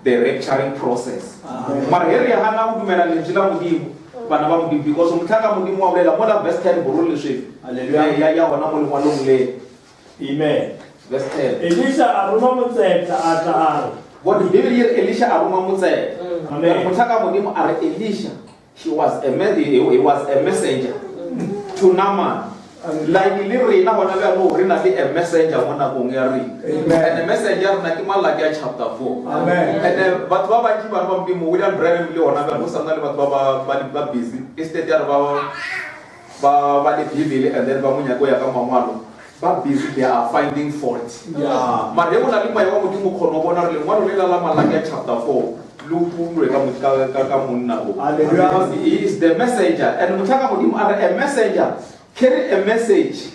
the rapturing process. Amen. Mara he re hana go dumela lentswe la Modimo, bana ba Modimo, because motlha ka Modimo wa bolela mola verse 10 borro leswe. Hallelujah. Ya hona mo lengwalong le. Amen. Verse 10. Elisha a roma motseta a tla a re. Bona Bibele e re Elisha a roma motseta. Amen. Motlha ka Modimo a re Elisha, he was a messenger to Naaman. Like le rena hona bjalo re na le a messenger mo nakong ya rena. Amen. And the messenger rena ke Malaki ya chapter 4. Amen. And batho ba bantši bana ba Modimo, William Branham le hona bjalo, go sa na le batho ba busy. Instead ya re ba le Bibele and then ba mo nyaka ho ya ka mangwalo, ba busy, they are finding fault. Mara he go na le moya wa Modimo, o kgona ho bona hore lengwalo le la Malaki ya chapter 4 le utlwe ka monna o. Hallelujah. Because he is the messenger. And motlha ka Modimo a re a messenger carry a message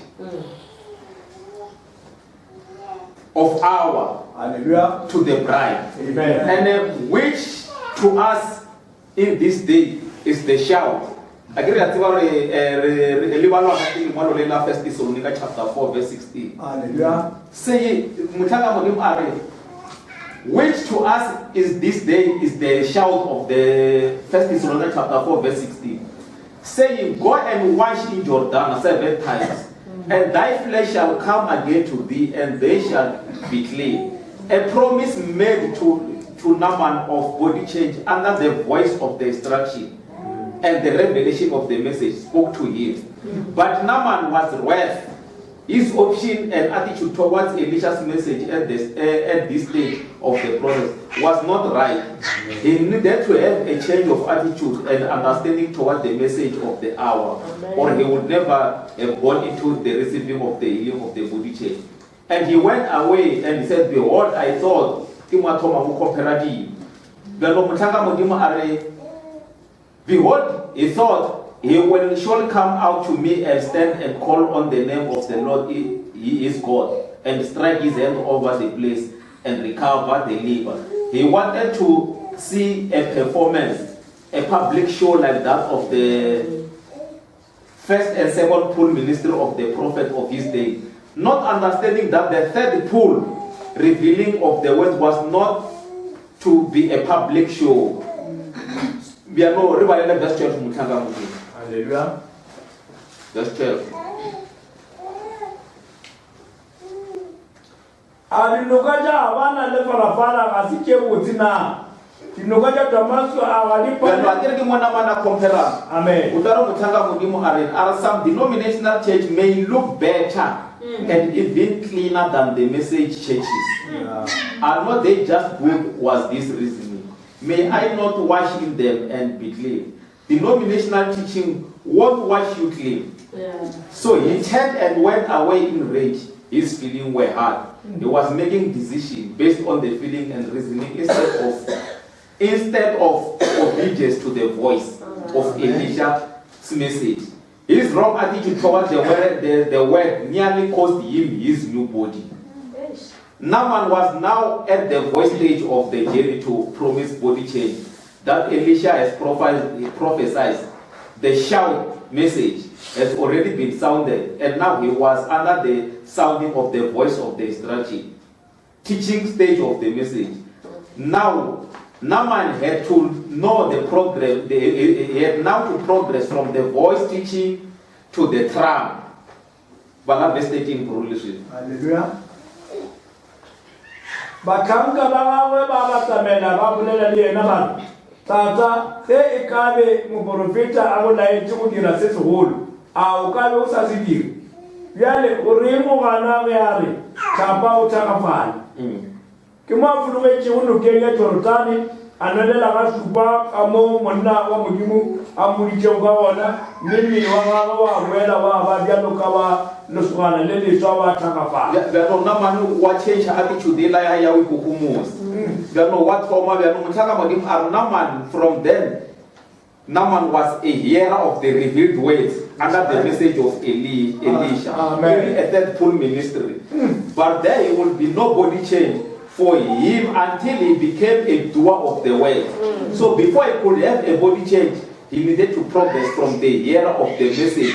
of our Hallelujah. to the bride. Amen. And which to us in this day is the shout. A ke re a tseba hore, re le balwa ka lengwalo le la First Thessalonica chapter 4 verse 16. Hallelujah. Se motlha ka Modimo a re which to us is this day is the shout of the First Thessalonians chapter 4 verse 16. Saying, go and wash in Jordan 7 times, and thy flesh shall come again to thee, and they shall be clean. A promise made to Naaman of body change under the voice of the instruction and the revelation of the message spoke to him. But Naaman was wrath His option and attitude towards Elisha's message at this, uh, at this stage of the process was not right. He needed to have a change of attitude and understanding toward the message of the hour, or he would never have gone into the receiving of the healing of the body change. And he went away and said, Behold, I thought, ke mo a thoma go compare dilo. Bjalo mohlanka Modimo a re, Behold, he thought, he will surely come out to me and stand and call on the name of the Lord, he, he is God, and strike his hand over the place and recover the liver. He wanted to see a performance, a public show like that of the first and second pull ministry of the prophet of his day, not understanding that the third pull revealing of the word was not to be a public show. Bjalo re balele verse 12 mohlanka Modimo. Hallelujah. Verse 12. A dinoka tša Abana le Farafara ga se tše botse na? Dinoka tša Damasko a ga di Bjalo pale? a ke re ke mo namana compare-ang. Amen. O tla re mohlanka Modimo a reng? A re some denominational church may look better and even cleaner than the message churches. Are not they just good was this reasoning. May I not wash in them and be clean? Denominational teaching won't wash you clean. Yeah. So he turned and went away in rage. His feelings were hard. He was making decision based on the feeling and reasoning instead of instead of obedience to the voice of Elisha's message. His wrong attitude towards the word, the, the word nearly cost him his new body. Naaman was now at the voice stage of the journey to promise body change that Elisha has prophesied. The shout message has already been sounded, and now he was under the sounding of the voice of the instruction, teaching stage of the message. Now, Naaman had to know the progress, the, he had now to progress from the voice teaching to the tram. Bala verse 13 bro leswi. Hallelujah. Bahlanka ba gagwe ba batamela ba bolela le yena ba re, Tata, ge e ka be moporofeta a go laetše go dira se segolo, a o ka be o sa se dire? Bjale o reng o gana ge a re, Hlapa o thakgafale? Ke mo a fologetšego nokeng ya Jorodane, a nwelela gašupa ka mo monna wa Modimo a mmoditšego ka gona, mme mmele wa gagwe wa boela wa ba bjalo ka wa lesogana le leswa wa thakgafala. Bjalo Namane wa change attitude yela ya ya go ikgogomosa. Bjalo wa thoma bjalo mohlanka Modimo a re Namane from then Naaman was a hearer of the revealed words under the message of Eli, Elisha. Amen. A third pull ministry. But there will be no body change for him until he became a doer of the word. So before he could have a body change, he needed to progress from the hearer of the message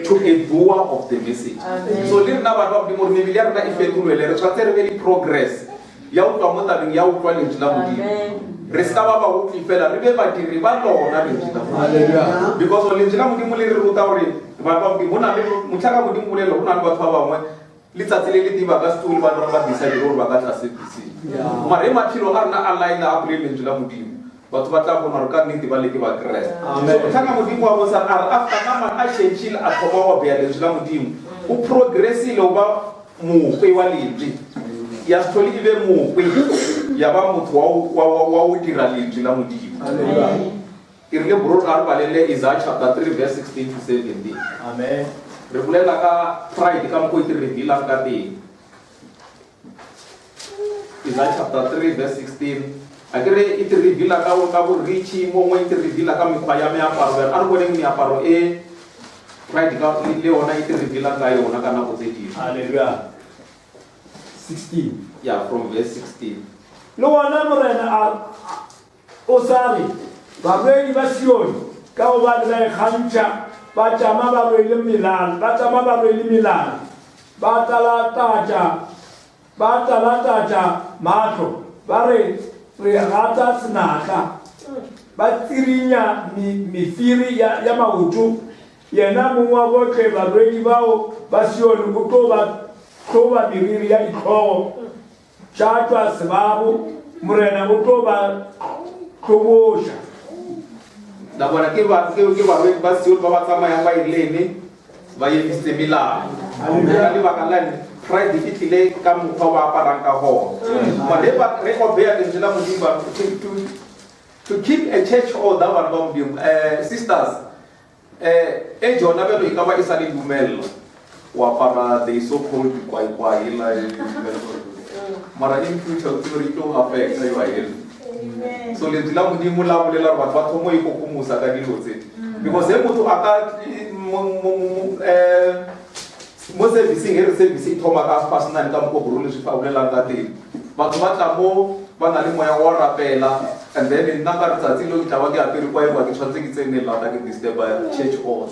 to a doer of the message. Amen. So le rena batho ba Modimo gore mebele ya rena e fetolwele re tshwanetse re be le progress ya utlwa mo tabeng ya utlwa lentswe la Modimo. Amen. Re se ka ba bautlwi fela re be badiri ba lona lentswe la Modimo. Hallelujah. Because lentswe la Modimo le re ruta gore batho ba Modimo, go na le motlha ka Modimo bolelo go na le batho ba bangwe letsatsi le le diba ka setuli ba nore ba decide gore ba ka tla serviceng. Mara e maphelo a rena a line up le lentswe la Modimo, batho ba tla bona gore ka nnete ba le ke ba Kreste. Amen. So motlha ka Modimo wa bontsha a re after Naaman a changile a thoma go beya lentswe la Modimo, o progressile go ba mokgwe wa lentswe. Ya se tlhole e be mokgwe, ya ba motho wa wa wa go dira lentswe la Modimo. Hallelujah. E rile bro a re balele Isaiah chapter 3 verse 16 to 17. Amen. Re bolela ka pride ka mokgwa e te revealang ka teng. Isaiah chapter 3 verse 16. A ke re e te reveala ka ka bo rich mongwe e te reveala ka mekgwa ya meaparo. A re boneng meaparo e pride ka le yona e te revealang ka yona ka nako tse dingwe. Hallelujah. 16. Yeah, from verse 16. Le gona Morena a o sa re, barwedi ba Sione, ka gobane ba ikgantšha, ba tšama ba rwele melala, ba tšama ba rwele melala, ba talatatša, ba talatatša mahlo, ba re re gata senatla, ba tsirinya mefiri ya, ya maoto. Yena mong wa bohle barwedi bao ba Sione o tlo ba hloba meriri ya dihlogo tša tšwa sebabo, Morena o tlo ba hloboša. La bona ke ba ke ke barwedi ba Sione ba ba tsamayang ba ilene Ba emisitse melao. Ka lebaka la eng? Pride e tlile ka mokgwa ba aparang ka gona. Mara ge ba re obeya lentswe la Modimo ba to keep a church order bana ba Modimo eh sisters eh e jona bjalo e ka ba e sa le dumella o apara the so called dikwaikwai la mara in future o tsebe re tlo affecta your health. So lentswe la Modimo la bolela gore batho ba thomo ikokomosa ka dilo tse because he motho a ka eh mo serviceng he re service e thoma ka half past 9 ka mokgwa bro le swi fa bolelang ka teng batho ba tla mo ba na le moya wa rapela and then nna ka letsatsi leo ke tla ba ke apere kwa ewa ke tshwanetse ke tsene lata ke disturba church order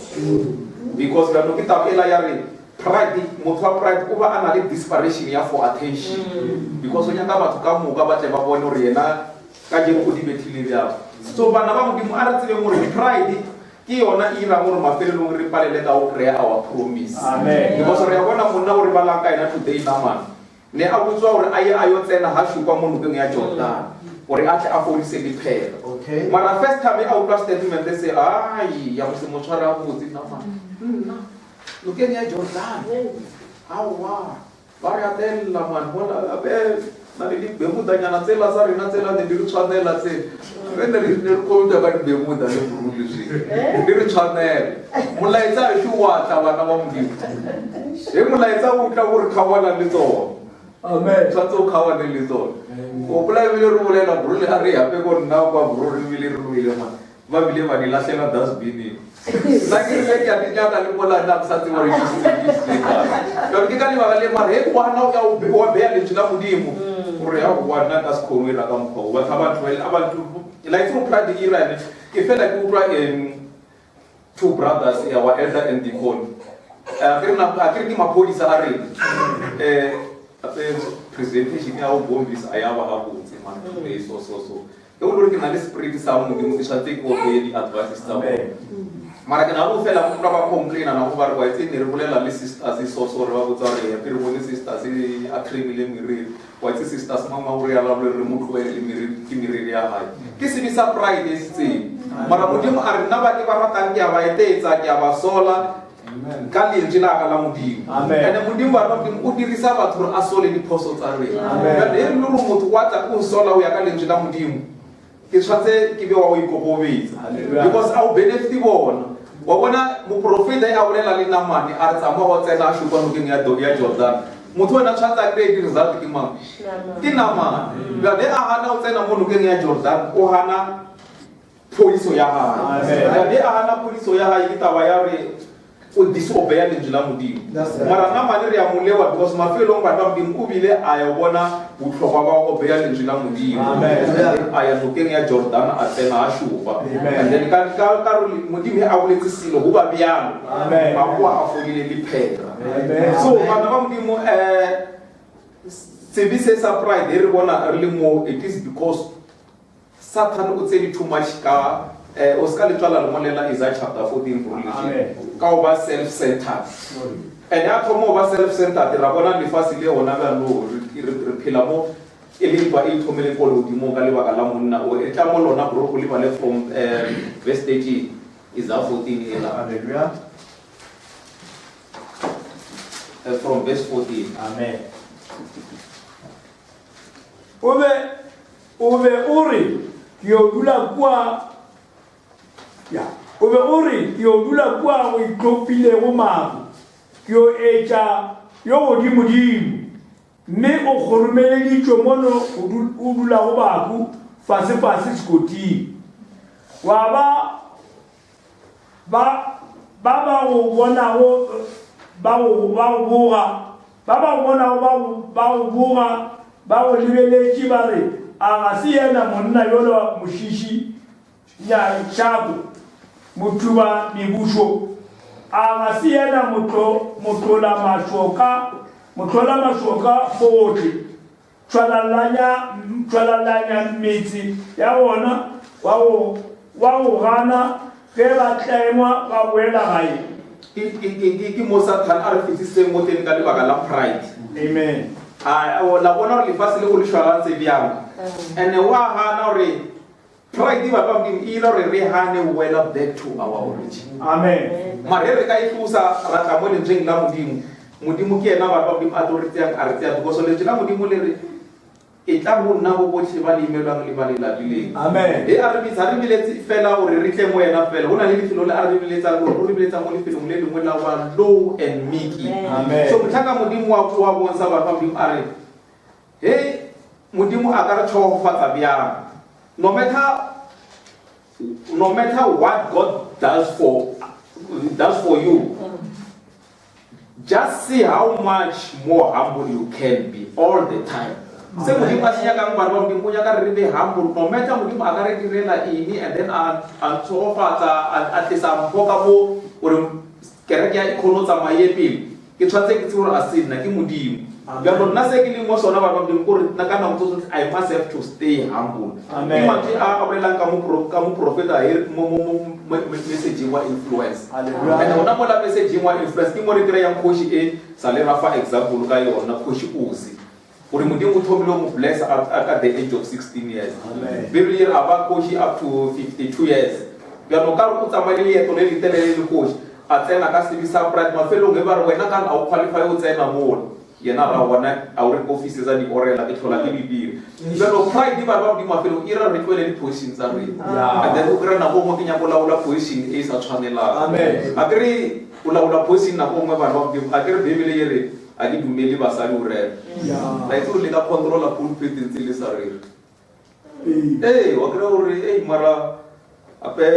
because jaanong ke taba ela ya re pride motho wa pride o ba a na le desperation ya for attention because o nyaka batho ka moka ba tle ba bone gore yena ka jeno o di bethile bjang. So bana ba Modimo a re tsebeng gore pride ke yona e irang gore mafelelong re palele ka go kry-a our promise. Amen. Because re a bona monna o re balang ka yena today Naaman ne a botswa gore a ye a yo tsena ha šupa mo nokeng ya Jordan gore a tle a fodise lephera. Okay. Mara first time a utlwa statement se ai ya go se mo tshware a botse Naaman. Nna nokeng ya Jordan. Aowa. Ba re atelela man bona ape na le dibemudanyana tsela tsa rena tsela ne di re tshwanela tse re ne re ne re kolota ka dibemuda le borule zwe di re tshwanela molaetsa a wa tla bana ba Modimo he molaetsa o tla o re kgaoana le tsona. Amen. Tshwanetse o kgaoane le tsona. O gopola ebile re bolela borule a re hape ko nna kwa borule ebile re ruile man ba bile ba di lahlela dustbineng. Nna ke rile ke a di nyaka le mola nna ke sa tsebe gore ke isitse ke isitse kae. Jwale ke ka lebaka le mara he ngwana o ya o beya lentswe la Modimo gore ya wa nna ka se kgone ho ira ka mokgwa o. Batho ba tlohele a ba la itse gore pride e irane ke fela ke utlwa two brothers our elder and deacon. A ke re na a ke re ke maphodisa a rena. Presentation ya go bombisa a ya ba gabotse man today so so so. E o le gore ke na le spirit sa Modimo ke tshwanetse ke obeye di-advices tsa bone. Mara ke na le go fela go utlwa ba complaina na go ba re wa itse ne re bolela le sisters so so re ba botsa gore happy re bone sisters a trimile meriri. Wa itse sisters mang mang o re yala re mo tlohele le meriri ke meriri ya hae. Ke sebe sa pride e setseng. Mara Modimo a re nna ba ke ba ratang ke a ba etetsa ke a ba sola ka lentswe la ka la Modimo. Amen. Ene Modimo wa rona Modimo o dirisa batho gore a sole diphoso tsa rena. Amen. Jwale he le gore motho wa tla o sola o ya ka lentswe la Modimo ke tshwanetse ke be wa o ikokobetsa. Hallelujah. Because a o benefit bona. Wa bona moprofeta a bolela le Naamane a re tsamaya wa tsena a šupa nokeng ya ya Jordan. Motho wena tshwanetse a kry-e di-result ke mang? Ke Naamane. Jwale a hana o tsena mo nokeng ya Jordan o hana phodiso ya hae. Amen. Jwale a hana phodiso ya hae ke taba ya re o disobeya lentswe la Modimo. That's right. Mara Naamane re a mo lewa because mafelong bana ba Modimo o bile a ya bona botlhokwa ba go obeya lentswe la Modimo. Amen. A ya nokeng ya Jordan a tsena a šupa. Amen. And then ka ka re Modimo he a boletse selo go ba bjalo. Amen. A boa a fodile lephera. Amen. So bana ba Modimo sebe se sa pride re bona re le mo it is because Satan o tsene too much ka o ska le tswala lengolo la Isaiah chapter 14 gore le Amen. ka o ba self-centered. And ya thoma o ba self-centered ra bona lefatshe le hona bjalo re phela mo e le ntwa e ithomele ko lehodimong ka lebaka la monna o e tla mo lona bro o lebale from verse 13 Isaiah 14 ela. Hallelujah. From verse 14. Amen. O be o re ke yo dula kua ya o be o re ke yo dula kua go itlhophilego maru ke yo etša yo godimodimo mme o kgoromeleditšwe mono o dulago bahu fasefase sekoting. Wa ba ba ba go bonago ba go ba go boga ba ba go bonago ba go ba go boga ba go lebeletše ba re a ga se yena monna yola mošiši ya tšhako mothuba mebušo a ga se yena motlola mašoka bohle tšwalalanya metse ya bona wa go gana ge ba tlengwa ba boela gae. Ke mo Satan a re fetisitseng mo teng ka lebaka la pride. Amen. A la bona gore lefatshe le go le šwalantse bjang. And wa gana gore Pride ba ba Modimo e ira gore re hane go boela back to our origin. Amen. Mare re ka e tlosa ra tla mo lentsweng la Modimo. Modimo ke yena batho ba Modimo a tlo re tseyang a re tseya because lentswe la Modimo le re e tla go nna bo botlhe ba le imelwang le ba le lapileng. Amen. E a re bitsa re biletse fela gore re tle mo yena fela. Go na le lefelo le a re biletsang gore o re biletsang mo lefelong le lengwe la wa low and meek. Amen. So motlhaka Modimo wa wa bontsha batho ba Modimo a re he Modimo a ka re tshogofatsa bjang. No matter no matter what God does for does for you, just see how much more humble you can be all the time. Se Modimo a se nyakang bana ba Modimo, o nyaka re re be humble. No matter Modimo a ka re direla eng and then a a ntshogofatsa a a tlisa mpho ka mo gore kereke ya e kgone go tsamaye pele. Ke tshwanetse ke tsebe gore a se nna ke Modimo. Bjalo nna se ke leng mo sona bana ba Modimo kore nna ka nako tso tsotlhe I must have to stay humble. Amen. Ke mantswe a a bolelang ka mo ka moprofeta e mo mo mo messageng wa influence. Hallelujah. And gona mola messageng wa influence ke mo re kry-ang kgoši e sa le ra fa example ka yona kgoši Uzi. Gore Modimo o thomile go mo bless at, at, at the age of 16 years. Amen. Bibele e re a ba kgoši up to 52 years. Bjalo ka re o tsamaile leeto le letelele le kgoši a tsena ka sebe sa pride mafelong e ba re wena kana a o qualify o tsena mola yena ra bona a o re ko office tsa diorela ke tlhola ke di dira. Bjalo pride ba ba modimo mafelong e ra re tlohele di-position tsa rena. Yeah. And then o kry-a nako nngwe ke nyako laola position e e sa tshwanelang. Amen. A kere o laola position nako nngwe bana ba modimo a kere Bibele e re a ke dumele basadi o rera. Yeah. La itse gore le ka controla pulpit ntse le sa rere. Ee. Ee, wa kry-a gore ei mara ape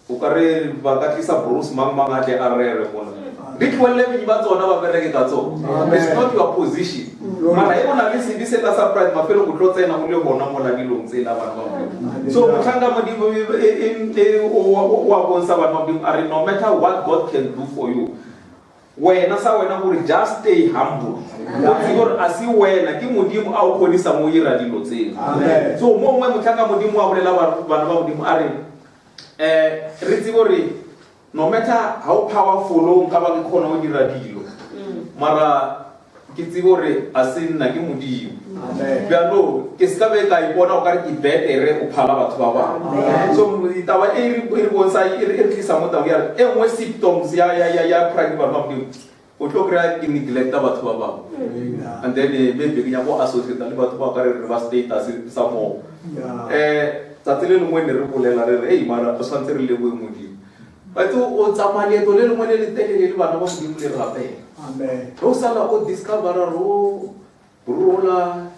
o ka re ba ka tlisa Bruce mang mang a tle a rere mona. Di tlohelle benyi ba tsona ba bereke ka tsona. Amen. It's not your position. Mara e o na le sebe sela sa pride mafelong o tlo tsena o le gona mola dilong tsela bana ba Modimo. So motlhanka Modimo o wa bontsha bana ba Modimo a re no matter what God can do for you, wena sa wena gore just stay humble. O tsebe gore a se wena ke Modimo a o kgodisa mo ira dilo tseo. Amen. So mo nngwe motlhanka Modimo wa bolela bana ba Modimo a re re tsebe gore no matter how powerful o nka ba ke kgona go dira dilo, mara ke tsebe gore a se nna ke Modimo. Amen. Bjalo ke se ka be ka ipona o kare ke betere o phala batho ba bangwe. So taba e re e re bontsha e re e re tlisa mo tabeng ya re e nngwe symptoms ya ya ya ya pride bana ba Modimo o tlo kry-a ke neglecta batho ba bangwe. Yeah. And then maybe ke nyaka go associate le batho ba ka re re ba status sa moo. Yeah. Tsatsi le lengwe ne re bolela re re ei mara re tshwanetse re lebohe Modimo. Batho o tsamaya leeto le lengwe le le telele le bana ba Modimo le rapela. Amen. Ge o sala o discovera gore o brola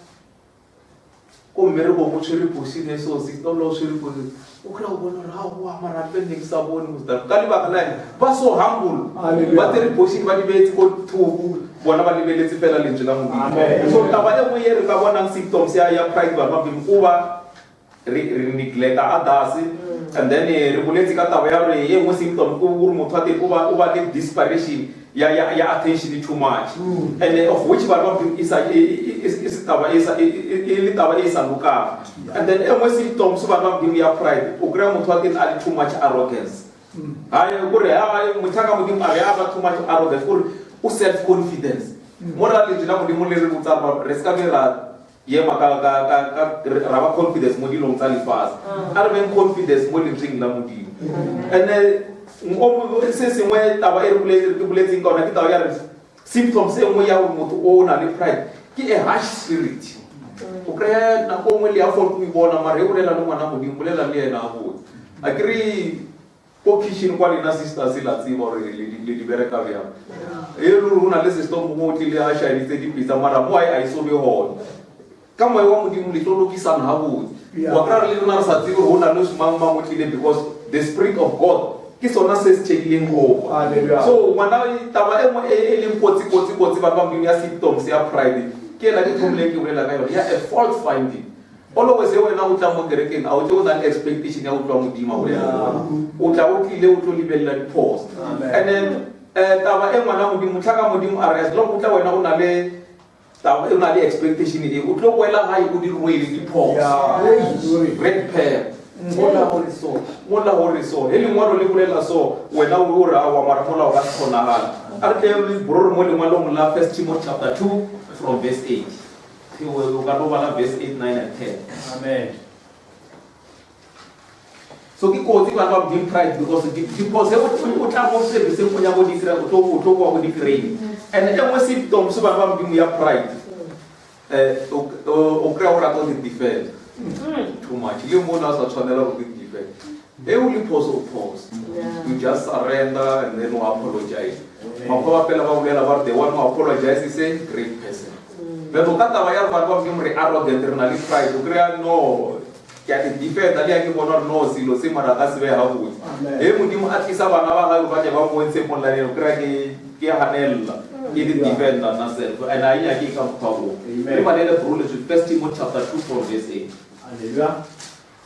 ko mmerekong o tshwere position e so sister o tshwere position o kry-a o bona gore aowa mara ape ne ke sa bone mostar ka lebaka la eng ba so humble Hallelujah. ba tsere position ba di beetse ko thoko bona ba lebeletse fela lentswe la Modimo. Amen. So taba e nngwe e re ka bonang symptoms ya ya pride bana ba Modimo ko ba re re neglecta others and then re boletse ka taba ya gore e nngwe symptom ke gore motho wa teng o ba o ba le desperation ya ya ya attention too much and of which bana ba Modimo e sa e e e se taba e sa e e le taba e sa lokang. And then e nngwe symptoms bana ba Modimo ya pride o kry-a motho wa teng a le too much arrogance. Hayi kore ha motlhanka Modimo a re a ba too much arrogance kore o self confidence. Mo ra lentswe la Modimo le re botsa gore re se ka be ra yema ka ka ka ka ra ba confidence mo dilong tsa lefatshe. A re beng confidence mo lentsweng la Modimo. And then se sengwe taba e re boletse ke boletseng ka yona ke taba ya re symptoms e nngwe ya gore motho o na le pride ke a harsh spirit. O kry-a nako nngwe le ya go e bona mara e bolela le ngwana Modimo bolela le yena a botse. A ke re ko kitchen kwa lena sisters la tseba gore le di bereka bjang. E le gore go na le sister mongwe o tlile a shaeditse dipitsa mara mo a e so be gona. Ka moya wa Modimo le tlo lokisana ha botse. Wa kry-a re le rona re sa tsebe gore go na le mang mang o tlile because the spirit of God ke sona se se check-ileng over. Hallelujah. So ngwana taba e nngwe e e leng kotsi kotsi kotsi batho ba Modimo ya symptoms ya pride ke ela ke thomileng ke bolela ka yona ya a fault finding. Always e wena o tla mo kerekeng a o tle o na le expectation ya go utlwa Modimo a bolela le wena. O tla o tlile o tlo lebelela diphoso. Amen. And then taba e ngwana Modimo motlhanka Modimo a re as long o tla wena o na le taba o na le expectation e o tlo boela gae o di rwele diphoso. Yeah. Red pearl. Mola gore so, mola gore so. He lengwalo le bolela so, wena o re aowa mara mola o ka se kgonagale. A re tle re borore mo lengwalong la 1 Timothy chapter 2 from verse 8. O ka no bala verse 8, 9 and 10. Amen. So ke kotsi bana ba Modimo pride because because he o tla mo service o nyaka go di kry o tlo o tlo kwa go di kry and e nngwe symptoms bana ba Modimo ya pride eh o kry o rata go di defend too much le mo na sa tshwanela go di defend e o le phoso o phoso you just surrender and then o apologize makgowa fela ba bolela ba re the one who apologize is a great person bjalo ka taba ya re bana ba Modimo re arrogant re na le pride o kry-a no Ke a te defenda le ya ke bona gore no selo se mara ka se be gabotse. He Modimo a tlisa bana ba gagwe ba tle ba mmontshe molaleng o kry-a ke ke ganelela ke di defenda nna self and a e nyake ka mokgwa oo. Re balele bro leswi First Timothy chapter 2 from verse 8. Haleluya.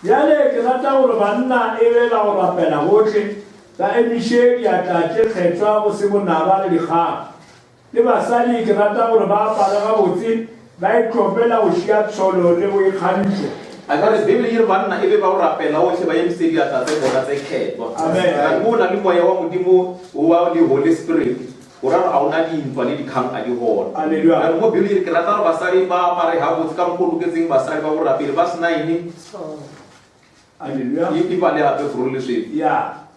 Bjale ke rata gore banna e be la go rapela gohle, ba emiše diatla tše kgethwa go se bonaba le dikgang. Le basadi ke rata gore ba apare gabotse, ba itlhopela go šia tsholo le boikgantšho. A ka re Bibele e re banna e be ba go rapela ohle ba emise diatla tse bona tse khethwa. Amen. Ka mo o na le moya wa Modimo wa le Holy Spirit, o ra gore a ona dintwa le dikgang a di gona. Hallelujah. Ka mo Bibele e re ke rata gore basadi ba apare gabotse ka mokgwa o loketseng basadi ba borapedi ba sena eng. Hallelujah. E bale gape bro leswedi. Ya.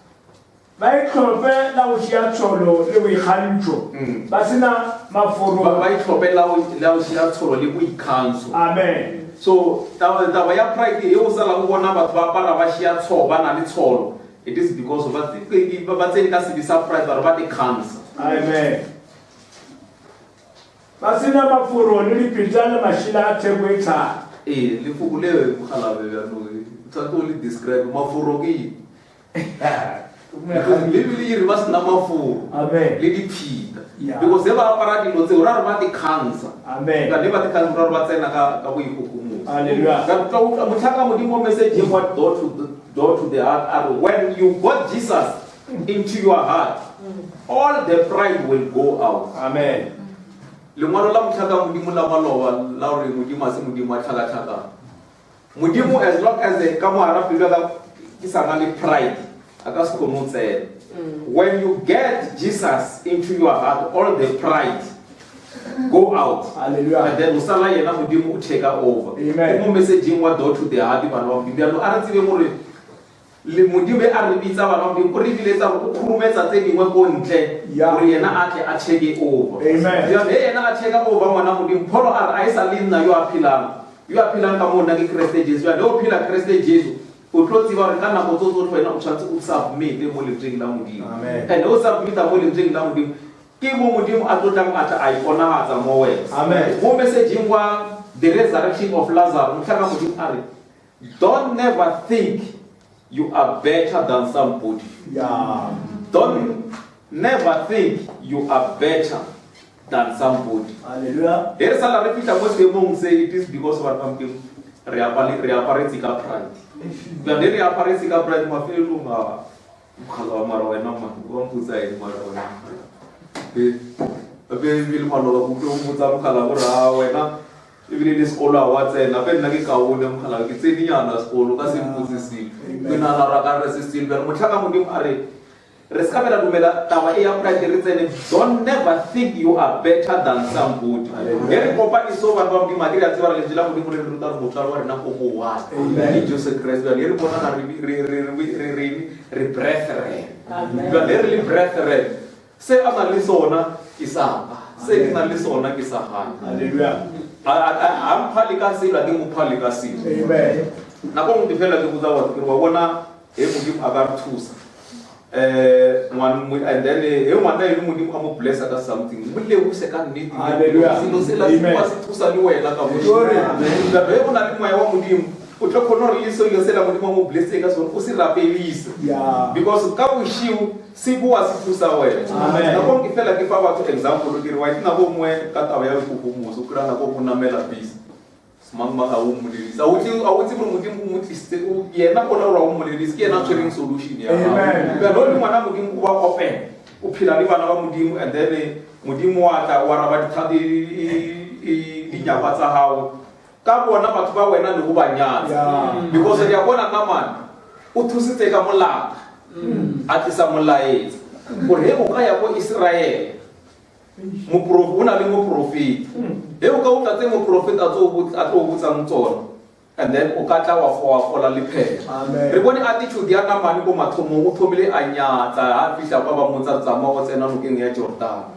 Ba itlhope la go šia tsholo le boikgantšho, ba se na maforo. Ba itlhope la go šia tsholo le boikgantsho. Amen. So taba taba ya pride e o sala o bona batho ba apara ba šia tsholo ba na le tsholo it is because ba ba tsene ka sebe sa pride ba re ba ikgantsha. Amen. Ba se na maforo le dipitsa le mašila a theko e thata. Ee, lefoko le mogalabe bjano tshwanetse o le describe maforo ke eng? Because Bibele e re ba sena maforo Amen. le diphita Yeah. because ge ba apara dilo tseo ra re ba di-cancer Amen. ka ne ba di-cancer ra re ba tsena ka ka boikgogomoso Hallelujah. Ka tla utlwa motlhaka modimo message e wa door to the, door to the heart a re when you got jesus into your heart all the pride will go out Amen. lengwalo la motlhaka modimo la maloba la gore modimo a se modimo a tlhakatlhakana Modimo as long as ka mo hara pelo ya ka ke sa na le pride a ka se kgone go tsena. When you get Jesus into your heart all the pride go out. Hallelujah. And then o sala yena Modimo o take over. Amen. Ke mo messaging wa door to the heart bana ba Modimo. Jaanong a re tsebe gore le Modimo a re bitsa bana ba Modimo o re biletsa gore o khurumetsa tse dingwe ko ntle Yeah. gore yena a tle a check over. Amen. Jaanong he yena a check over ngwana Modimo Paul a re a e sa le nna yo a phelang yo a phelang ka mo nna ke Kreste Jesu. Jaanong o phela Kreste Jesu o tlo tseba gore ka nako tso tsotlhe wena o tshwanetse o submit mo lentsweng la Modimo. Amen. And o submit-a mo lentsweng la Modimo ke mo Modimo a tlo tlang a tla a iponagatsa mo wena. Amen. Mo messaging wa the resurrection of Lazarus motlhaka Modimo a re don't never think you are better than somebody. Yeah. Don't never think you are better than somebody. Hallelujah. He re sala re fihla mo seemong se it is because batho ba Modimo re apale re aparetse ka pride. Bjale re aparetse ka pride mafelelong a mogala wa mara wena man wa mpotsa eng mara wena. Be be ebile maloba ko utlwe o mpotsa mogala gore a wena ebile le sekolo a wa tsena pe nna ke kaone mogala ke tsenenyana sekolo ka se mpotse selo. Ke nagana gore a ka re se selo bjale motlhaka Modimo a re re se ka be ra dumela taba e ya pride re tsene don't never think you are better than somebody. Ge re kopane so batho ba Modimo a ke re a tseba re lentswe la Modimo le re ruta gore motswalo wa rena o mo one Amen. ke Jesu Christ. Bjale re bonana re re re re re re re brethren. Bjale re le brethren se a nang le sona ke sa ka se ke nang le sona ke sa gae. Hallelujah. A mpha le ka selo a ke mo pha le ka selo. Amen. Nako nngwe ke fela ke botsa batho ke re wa bona he Modimo a ka re thusa and then he ngwana e le Modimo a mo blessa ka something mo lebose ka nnete. Hallelujah. Selo se la se Amen. wa se thusa le wena ka mo. Glory. Amen. He o na le moya wa Modimo o tlo kgona gore le selo se la Modimo a mo blesse ka sone o se rapelise. Yeah. Because ka bošiu se boa se thusa wena. Amen. Nako nngwe ke fela ke fa batho example ke re wa itse nako nngwe ka taba ya boikgogomoso o kry-a nako nngwe o namela bese mang mang a o mmolelisa a o tse gore Modimo o mo tlisitse yena o laola o mmolelisa ke yena a tshwereng solution ya gago. Amen. Bjale o le ngwana Modimo o ba open o phela le bana ba Modimo and then Modimo wa tla wa araba dinyakwa tsa gago ka bona batho ba wena le go ba nyatsa. Yeah. Because re a bona namane o thusitse ka molata a tlisa molaetsa gore he o ka ya ko Israel o na le moprofeta he o ka utlwa tse moprofeta a tlo botsang tsona And then o ka tla wa wa fola lephera. Amen. Re bone attitude ya Namane ko mathomong, o thomile a nyatsa ha a fihla kwa ba mmotsa re tsamaya o tsena nokeng ya Jordan.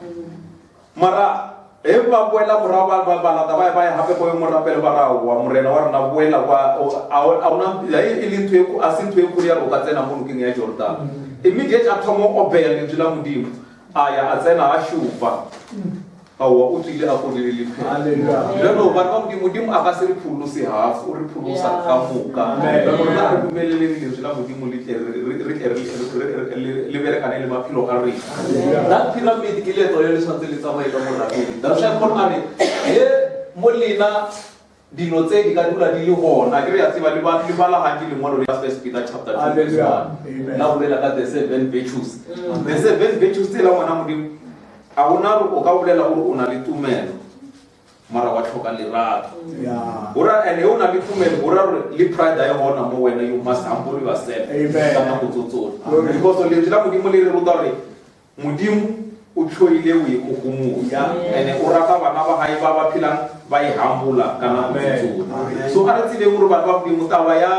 Mara he ba boela morago ba ba balata ba ba ya gape go yo mo rapele ba ra wa morena wa rena boela kwa o- a o- a ona ya e le ntho e ko- a se ntho e kgolo ya re o ka tsena mo nokeng ya Jordan. Immediately a thoma go obeya lentswe la Modimo a ya a tsena a šupa. Aowa o tswile a fodile lephelo. Hallelujah. Jalo bana ba Modimo, Modimo a ka se re pholose half, o re pholosa ka moka. Amen. Jalo rena re dumeleleng lentswe la Modimo le tle re- re- re tle re- re- re- le- le berekane le maphelo a rena. That pyramid ke leeto le le tshwanetse le tsamaye ka morapedi. That's why Paul a re, he mo lena dilo tse di ka dula di le gona. Ke re ya tseba le ba- le bala gantsi lengwalo la First Peter chapter 2 verse Hallelujah. 1. Amen. La bolela ka the seven virtues. The seven virtues tsela ngwana Modimo a gona gore o ka bolela gore o na le tumelo mara wa tlhoka lerato Yeah. Ora and o na le tumelo go ra gore le pride a e gona mo wena you must humble yourself Amen. ka nako tso tsotlhe Amen. because lentswe la modimo le re ruta gore modimo o tlhoile boikgogomoso and o rata bana ba gae ba ba phelang ba e humbola ka nako Amen. tso tsotlhe Amen. so a re tsebeng gore batho ba modimo taba ya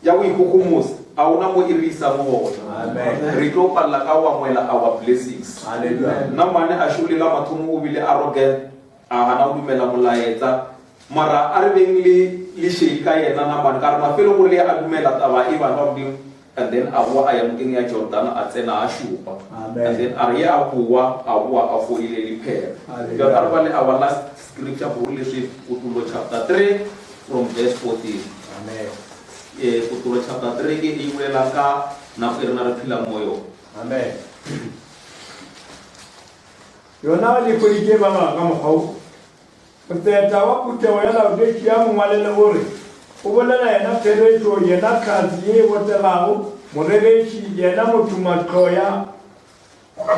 ya boikgogomoso a ona mo e re isang gona Amen. re tlo palela ka go amoela our blessings Hallelujah. nna mane a šole la mathomo o bile arrogant a gana go dumela molaetsa mara a re beng le le shei ka yena namane ka re mafelong o le a dumela taba e bana ba modimo and then a boa a ya nokeng ya jordan a tsena a šupa Amen. and then a re ye a boa a boa a fodile lephera Hallelujah. Jwale a re bale our last scripture gore leswe Kutulo chapter 3 from verse 14 Amen. eh Kutulo chapter 3 ke e bolela ka nako e rena re phelang mo yona Amen. Yona le hweditše ba ba ka mokgwa wo. Motseta wa phuthego ya Laodikia mongwalele o re, O bolela yena therešo, yena hlatse ye e botegago, morereši, yena mothumatlho ya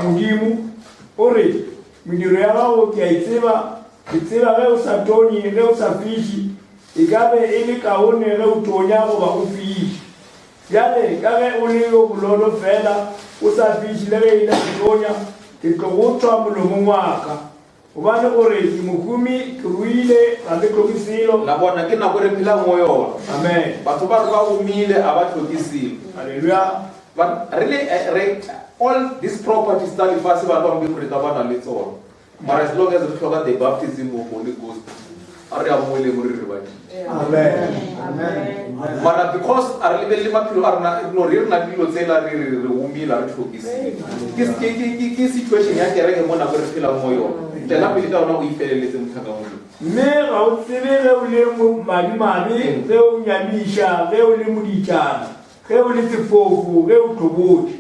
Modimo, o re, Mediro ya gago ke a e tseba, ke tseba ge o sa tonye, ge o sa fiše, e ka be e le kaone ge o tonya goba o fiše. Bjale ka ge o le yo bololo fela, o sa fiše le ge e le go tonya, ke tlo go tšwa molomong wa ka. Gobane o re, Ke mohumi, ke ruile, ga ke hloke selo. La bona ke nako e re phelang mo yona. Amen. Batho ba re ba humile a ba hloke selo. Haleluya. But really, re, all these properties tsa lefatshe ba ba modimo re ka ba na le tsona. Mara as long as re tlhoka the baptism of Holy Ghost, a re amoeleng re re badile. Amen. Amen. Mara because a re lebelele maphelo a rena, no re re na le dilo tsela re re re humile a re tlhoke selo. Ke ke ke ke situation ya kereke mo nako re phelang mo yona. Tswela pele ka yona o ifeleletse motlhaka modimo. Mme ga o tsebe ge o le madimabe, ge o nyamiša, ge o le moditšana, ge o le sefofu, ge o hlobotše.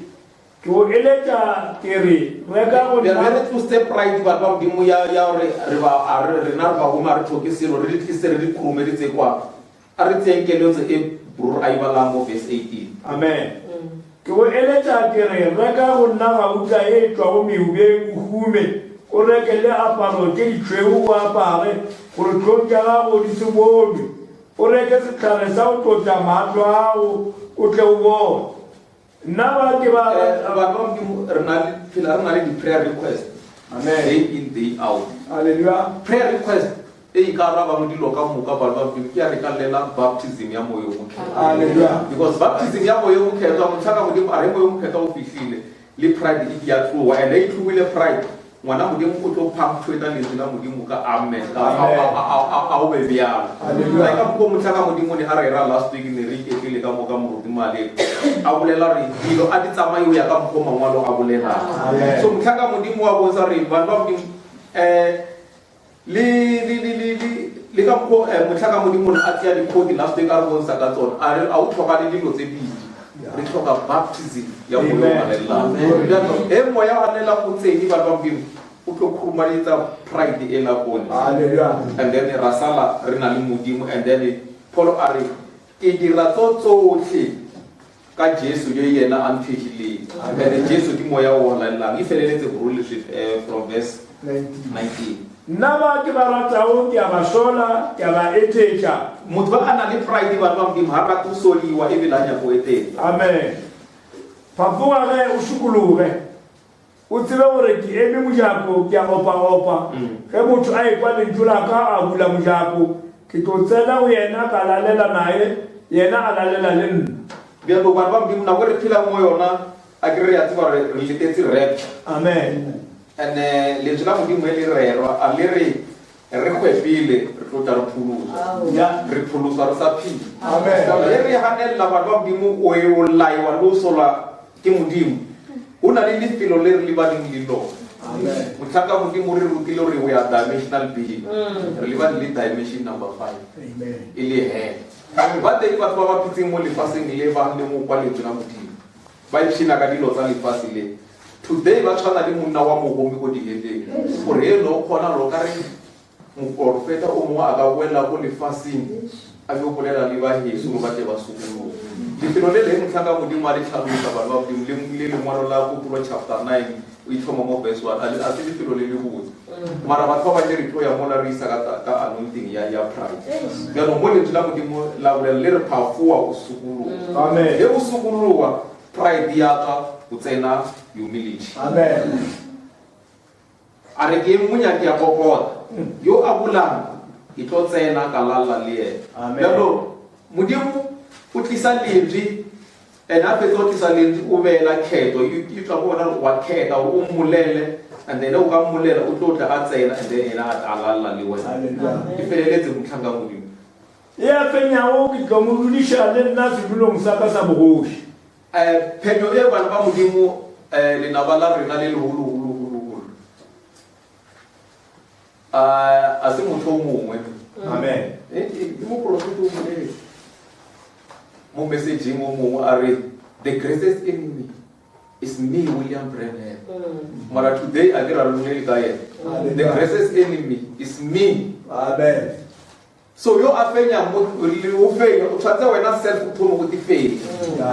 Ke o eletša ke re, reka go Bjale nna. re tlositse pride batho ba modimo ya ya gore re ba a re rena re ba huma re tlhoke selo re di tlise re di khurumeditse kwa. A re tseyeng keletso e bror a e balang mo verse 18. Amen. Ke go eletša ke re, reka go nna gauta ye e tšwago meubeng o hume, o reke le aparo tše ditšhweu o apare, gore hlong tša gago di se bonwe. O reke sehlare sa go tlotša mahlo a gago, o tle o bone. Nna ba ke ba Batho ba modimo re na le phela re na le di-prayer request. Amen. Day in day out. Hallelujah. Prayer request e e ka arabang dilo ka moka batho ba modimo ke ya re ka llela baptism ya moya o mokgethwa. Hallelujah. Because baptism ya moya o mokgethwa motlhaka modimo a re moya o mokgethwa o fihlile le pride e ya tloga and e tlogile pride ngwana modimo o tlo punctuate lentswe la modimo ka amen ka Amen. a o be bjalo. Hallelujah. Like ka mokgwa motlhaka modimo ne a rera last week ne re iketlile ka moka moruti Maleko a bolela gore dilo a di tsamaye ho ya ka mokgwa mangwalo a bolelang. Amen. So motlhaka modimo wa bontsha gore bana ba modimo le le le le le le ka mokgwa motlhaka modimo ne a tseya dikhodi last week a re bontsha ka tsona a re a o tlhoka le dilo tse pedi. Re tlhoka baptism ya moya o Amen. halalelang. Amen. Jaanong, he moya o halalelang o tsene batho ba modimo o tlo khurumaletsa pride e la kone. Hallelujah. And then ra sala re na le modimo and then Paul a re ke dira tso tsotlhe ka Jesu yo yena a nthehileng. Amen. And then Jesu ke moya o halalelang. E feleletse go leswe from verse 19. 19. Nna ba ke ba ratago ke a ba sola, ke a ba etetša. Motho ba a na le pride batho ba modimo ha rate ho soliwa ebile ha nyaka ho etetsa. Amen. Phafoga ge o šokologe, o tsebe gore ke eme mojako ke a opa-opa. Ge motho a ekwa lentšu la ka a bula mojako, Ke tlo tsena go yena ka lalela naye, yena a lalela le nna. Bjalo bana ba Modimo, nako e re phelang mo yona, a ke re re a tseba gore re letetse rapture. Amen. And-e lentswe la Modimo e le rerwa, a le re re hwepile, re tlo tla re pholoswa. Ya. Re pholoswa re sa phela. Amen. Jalo ge re ganelela bana ba Modimo, o e o laiwa le o solwa ke Modimo. Go na le lefelo le re lebaneng le lona. Amen. Mohlanka Modimo o re rutile gore we are dimensional being. Re lebane le dimension number 5. Amen. E le hell. Ba teng batho ba ba phetseng mo lefaseng le ba leng go kwa lentswe la Modimo. Ba ipshina ka dilo tsa lefase le. Today ba tshwana le monna wa mogomi ko diheleng. Gore eno o kgona gore o ka re moporofeta o mongwe a ka boela ko lefaseng a yo bolela le ba heso gore ba tle ba sokologe. Lefelo le leng mohlanka Modimo a le tlhalosa bana ba Modimo le le lengwalo la Kutollo chapter 9 o ithoma mo verse 1 a le a se lefelo le le botse. Mara batho ba bantši re tlo ya mola re isa ka ka anointing ya ya pride. Bjalo mo lentswe la Modimo la bolela le re phafoa o sokologa. Amen. Ge o sokologa pride ya tswa o tsena humility. Amen. A re ke monyaki ya kokota yo a bulang ke tlo tsena ka lalla le yena. Amen. Bjalo Modimo o tlisa lentswe and a fetsa go tlisa lentswe o beela kgetho e tswa go bona wa kgetha gore o mmolele and then o ka mmolela o tlo tla a tsena and then yena a tla lalla le wena. Hallelujah. E feleletse mohlanka Modimo. E a fenyago ke tlo mo dudiša le nna sedulong sa ka sa bogoši. Phenyo e bana ba Modimo lenaba la rena le legolo-golo-golo-golo. A se motho o mongwe. Amen. Ke moporofeta o boletse mo messageng o mongwe a re the greatest enemy is me, William Branham. Mara today a ke ra re bolele ka yena. The greatest enemy is me. Amen. So yo a fenya mo le o fenya o tshwanetse wena self o thome go tifenya.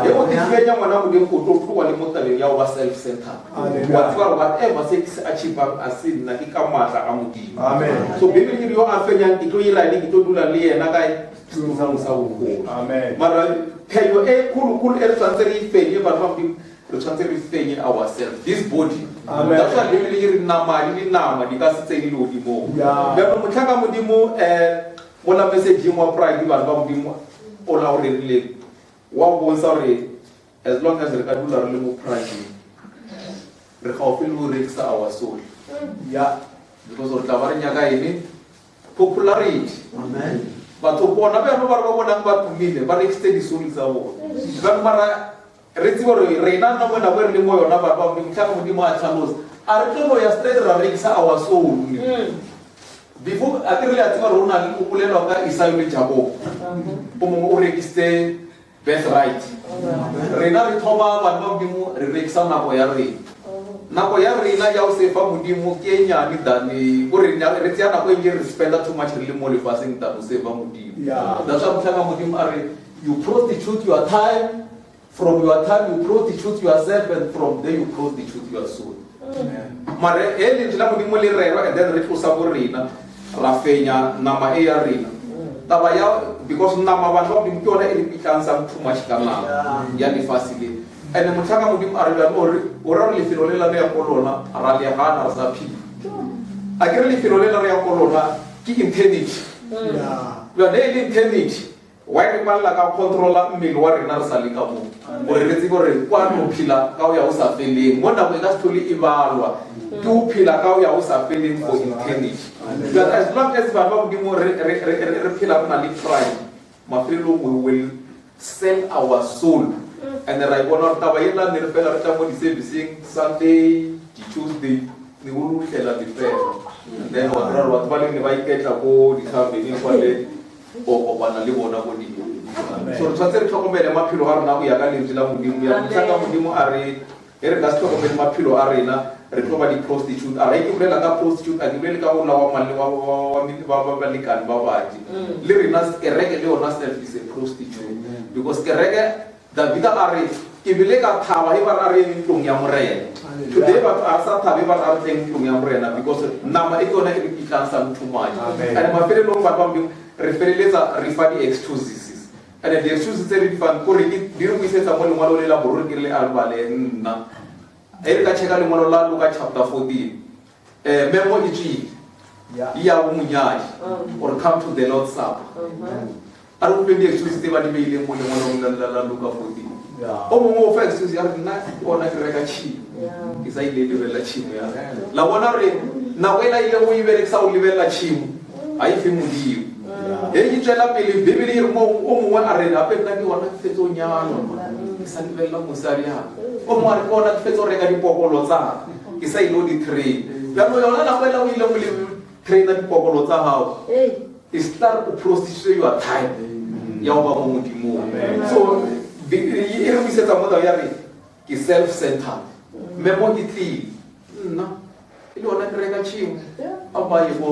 Ge o tifenya ngwana Modimo o tlo tloga le mo tabeng ya go ba self centered. Hallelujah. Wa tseba gore whatever se ke se achievang a se nna ke ka maatla a Modimo. Amen. So Bibele ke re yo a fenyang ke tlo ira eng, ke tlo dula le yena kae? Setulong sa bogoši. Amen. Mara phenyo e kgolokgolo e re tshwanetse re e fenye batho ba Modimo, re tshwanetse re fenye ourselves, this body. Amen. That's why Bibele e re nama le dinama di ka se tsene legodimong. Yeah. Bjalo mohlanka Modimo mola messageng wa pride batho ba Modimo o la o rerileng wa go bontsha gore as long as re ka dula re le mo pride re gaufi le go rekisa our soul. Yeah. Because re tla ba re nyaka eng? Popularity. Amen. Batho bona bjalo ba re ba bonang ba tumile ba rekisitse di-soul tsa bona. Bjalo mara re tsebe gore rena nna mo nako e re leng mo yona batho ba Modimo, mohlanka Modimo a tlhalosa a re tlo no ya straight ra rekisa our soul. Before a ke re le a tseba gore o na le o bolelwa ka Esau le Jakobo. O mongwe o rekisitse birthright. Rena re thoma bana ba Modimo re rekisa nako ya rena. Nako ya rena ya go sefa Modimo ke e nyane than ko re re tseya nako e ntši re spenda too much re le mo lefaseng than go sefa Modimo. Yeah. That's why mohlanka Modimo a re you prostitute your time, from your time you prostitute yourself, and from there you prostitute your soul. Mare e lentswe la Modimo le rerwa and then re tlosa bo rena ra fenya nama e ya rena. Taba ya because nama batho ba Modimo ke yona e re pitlansang too much ka nama ya lefase le. And mohlanka Modimo a re bjalo o re o ra re lefelo le la re ya ko lona ra le gana re sa phela. A ke re lefelo le la re ya ko lona ke eternity. Yeah. Bjale e le eternity. Why re palela ka controla mmele wa rena re sa le ka moo? Gore re tsebe gore kwa re o phela ka o ya o sa feleng. Mo nako e ka se tlhole e balwa. Ke o phela ka o ya o sa feleng for eternity. But as long as bana ba Modimo re phela re na le pride, mafelelong we will sell our soul. And ra e bona gore taba ela ne re fela re tla mo di-serviceng Sunday, di-Tuesday, ne o le o hlela di fela. And then wa kry-a gore batho ba le ne ba iketla ko dithabeneng kwa le o kopana le bona ko dilong. So re tshwanetse re tlhokomele maphelo a rena go ya ka lentswe la Modimo. Ya mohlanka Modimo a re e re ka se tlhokomele maphelo a rena re tlo ba di-prostitute. A re ke bolela ka prostitute, a ke bolele ka go lawa male wa balekane ba baji. Le rena kereke le yona self is a prostitute. Because kereke Davida a re ke bile ka thaba e ba re a re ntlong ya Morena. Today batho a sa thabe ba re a re tleng ntlong ya Morena because nama e ke yona e re pitlansang too much. Amen. And mafelelong batho ba Modimo re feleletsa re fa di-excuses. And di-excuses tse re di fang kore di re buisetsa mo lengwalo le la boraro ke re le a re bale nna. E re ka checka lengwalo la Luka chapter 14. Memo e tswile. E ya go monyadi or come to the Lord's Supper. A re utlweng di-excuse tse ba di beileng mo lengwalong la Luka 14. O mongwe o fa excuse ya re nna ke ona ke reka tšhimo. Ke sa ile lebelela tšhimo ya ka. La bona gore nako e la ile go e berekisa go lebelela tšhimo ga e fe Modimo. Ge ke tswela pele Bibele e re mo o mongwe a re gape nna ke ona ke fetse o nyalwa ke sa lebelela mosadi ya ka. O mongwe a re ke ona ke fetse o reka dipokolo tsa ka ke sa ile o di train. Bjalo yona nako e la o ile go le traina dipokolo tsa gago e start o prostitute your time ya go ba mo Modimong. So e re buisetsa mo taba ya re ke self-centered. Memo e tlile nna e le yona ke reka tšhimo a ba ye ko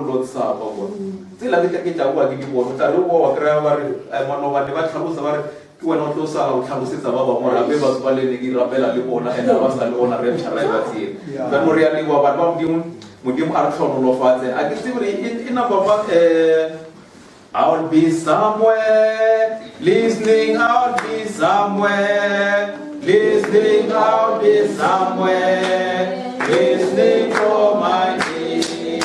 Lord's Supper bona tsela ke tla ke tla bua ke di bone tla re boa wa kry-a ba re maloba ne ba tlhalosa ba re ke wena o tlo sala o tlhalosetsa ba bangwe gore gape batho ba le ne ke rapela le bona and ba sa le bona re mšhara e ba tsela jaanong re ya leboa batho ba Modimo Modimo a re tlhonolofatse a ke tsebe gore e number one I'll be somewhere listening, I'll be somewhere listening, I'll be somewhere listening for my name.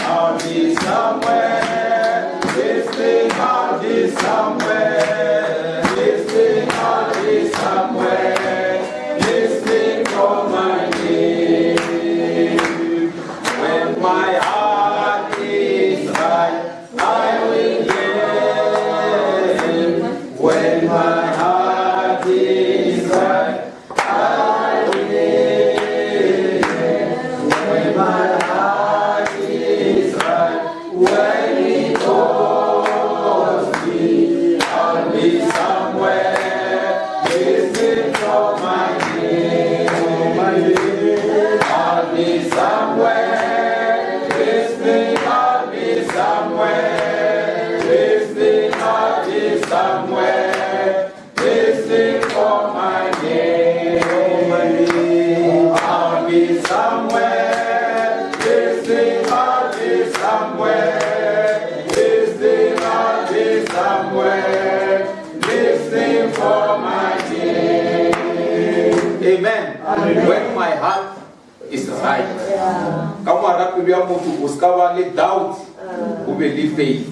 I'll be somewhere listening, I'll be somewhere listening, I'll be somewhere listening for my name. When my heart is right, I will hear him. When my heart is right, I will hear him. When my heart is right, when he calls me, I'll be somewhere listening for my name. I'll be somewhere listening, I'll be somewhere listening, I'll be somewhere listening for my name. I'll be somewhere listening, I'll be somewhere listening, I'll be somewhere listening for my name. Amen. When my heart is right. Ka moara pelo ya motho o se ka ba le doubt, o be le faith.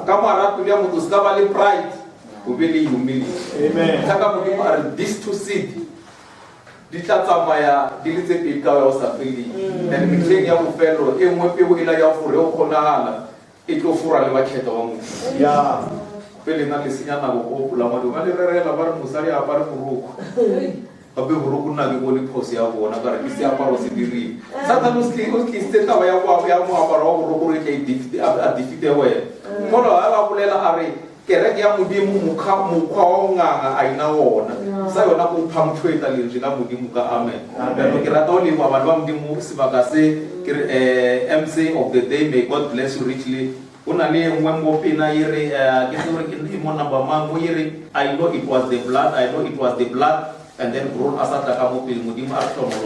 Ka moara pelo ya motho o se ka ba le pride, o be le humility. Amen. Thaka Modimo a re these two seed di tla tsamaya di le tse pedi ka ya go sa feleng. And metlheng ya bofelo e nngwe peo e la ya gore o kgonagala e tlo fora le bakgetho ba Modimo. Pele nna le senya nako go opola madi ba le rerela ba re mosadi a apare boroko. Gape boroko nna ke bone phoso ya bona ka re ke seaparo se dirile. Satan o tlisitse taba ya moaparo wa boroko gore e tla e a defeat wena. Paulo ha ba bolela a re kereke ya Modimo mokgwa wa go nganga a ina ona. Sa yona go punctuate lentswe la Modimo ka amen. Jaanong ke rata go leboga bana ba Modimo sebaka se ke re MC of the day, may God bless you richly. Go na le nngwe mo pina e re ke tsebe gore ke e mo number mang mo e re I know it was the blood, I know it was the blood, and then Bro a sa tla ka mo pele Modimo a re hlonolofatse.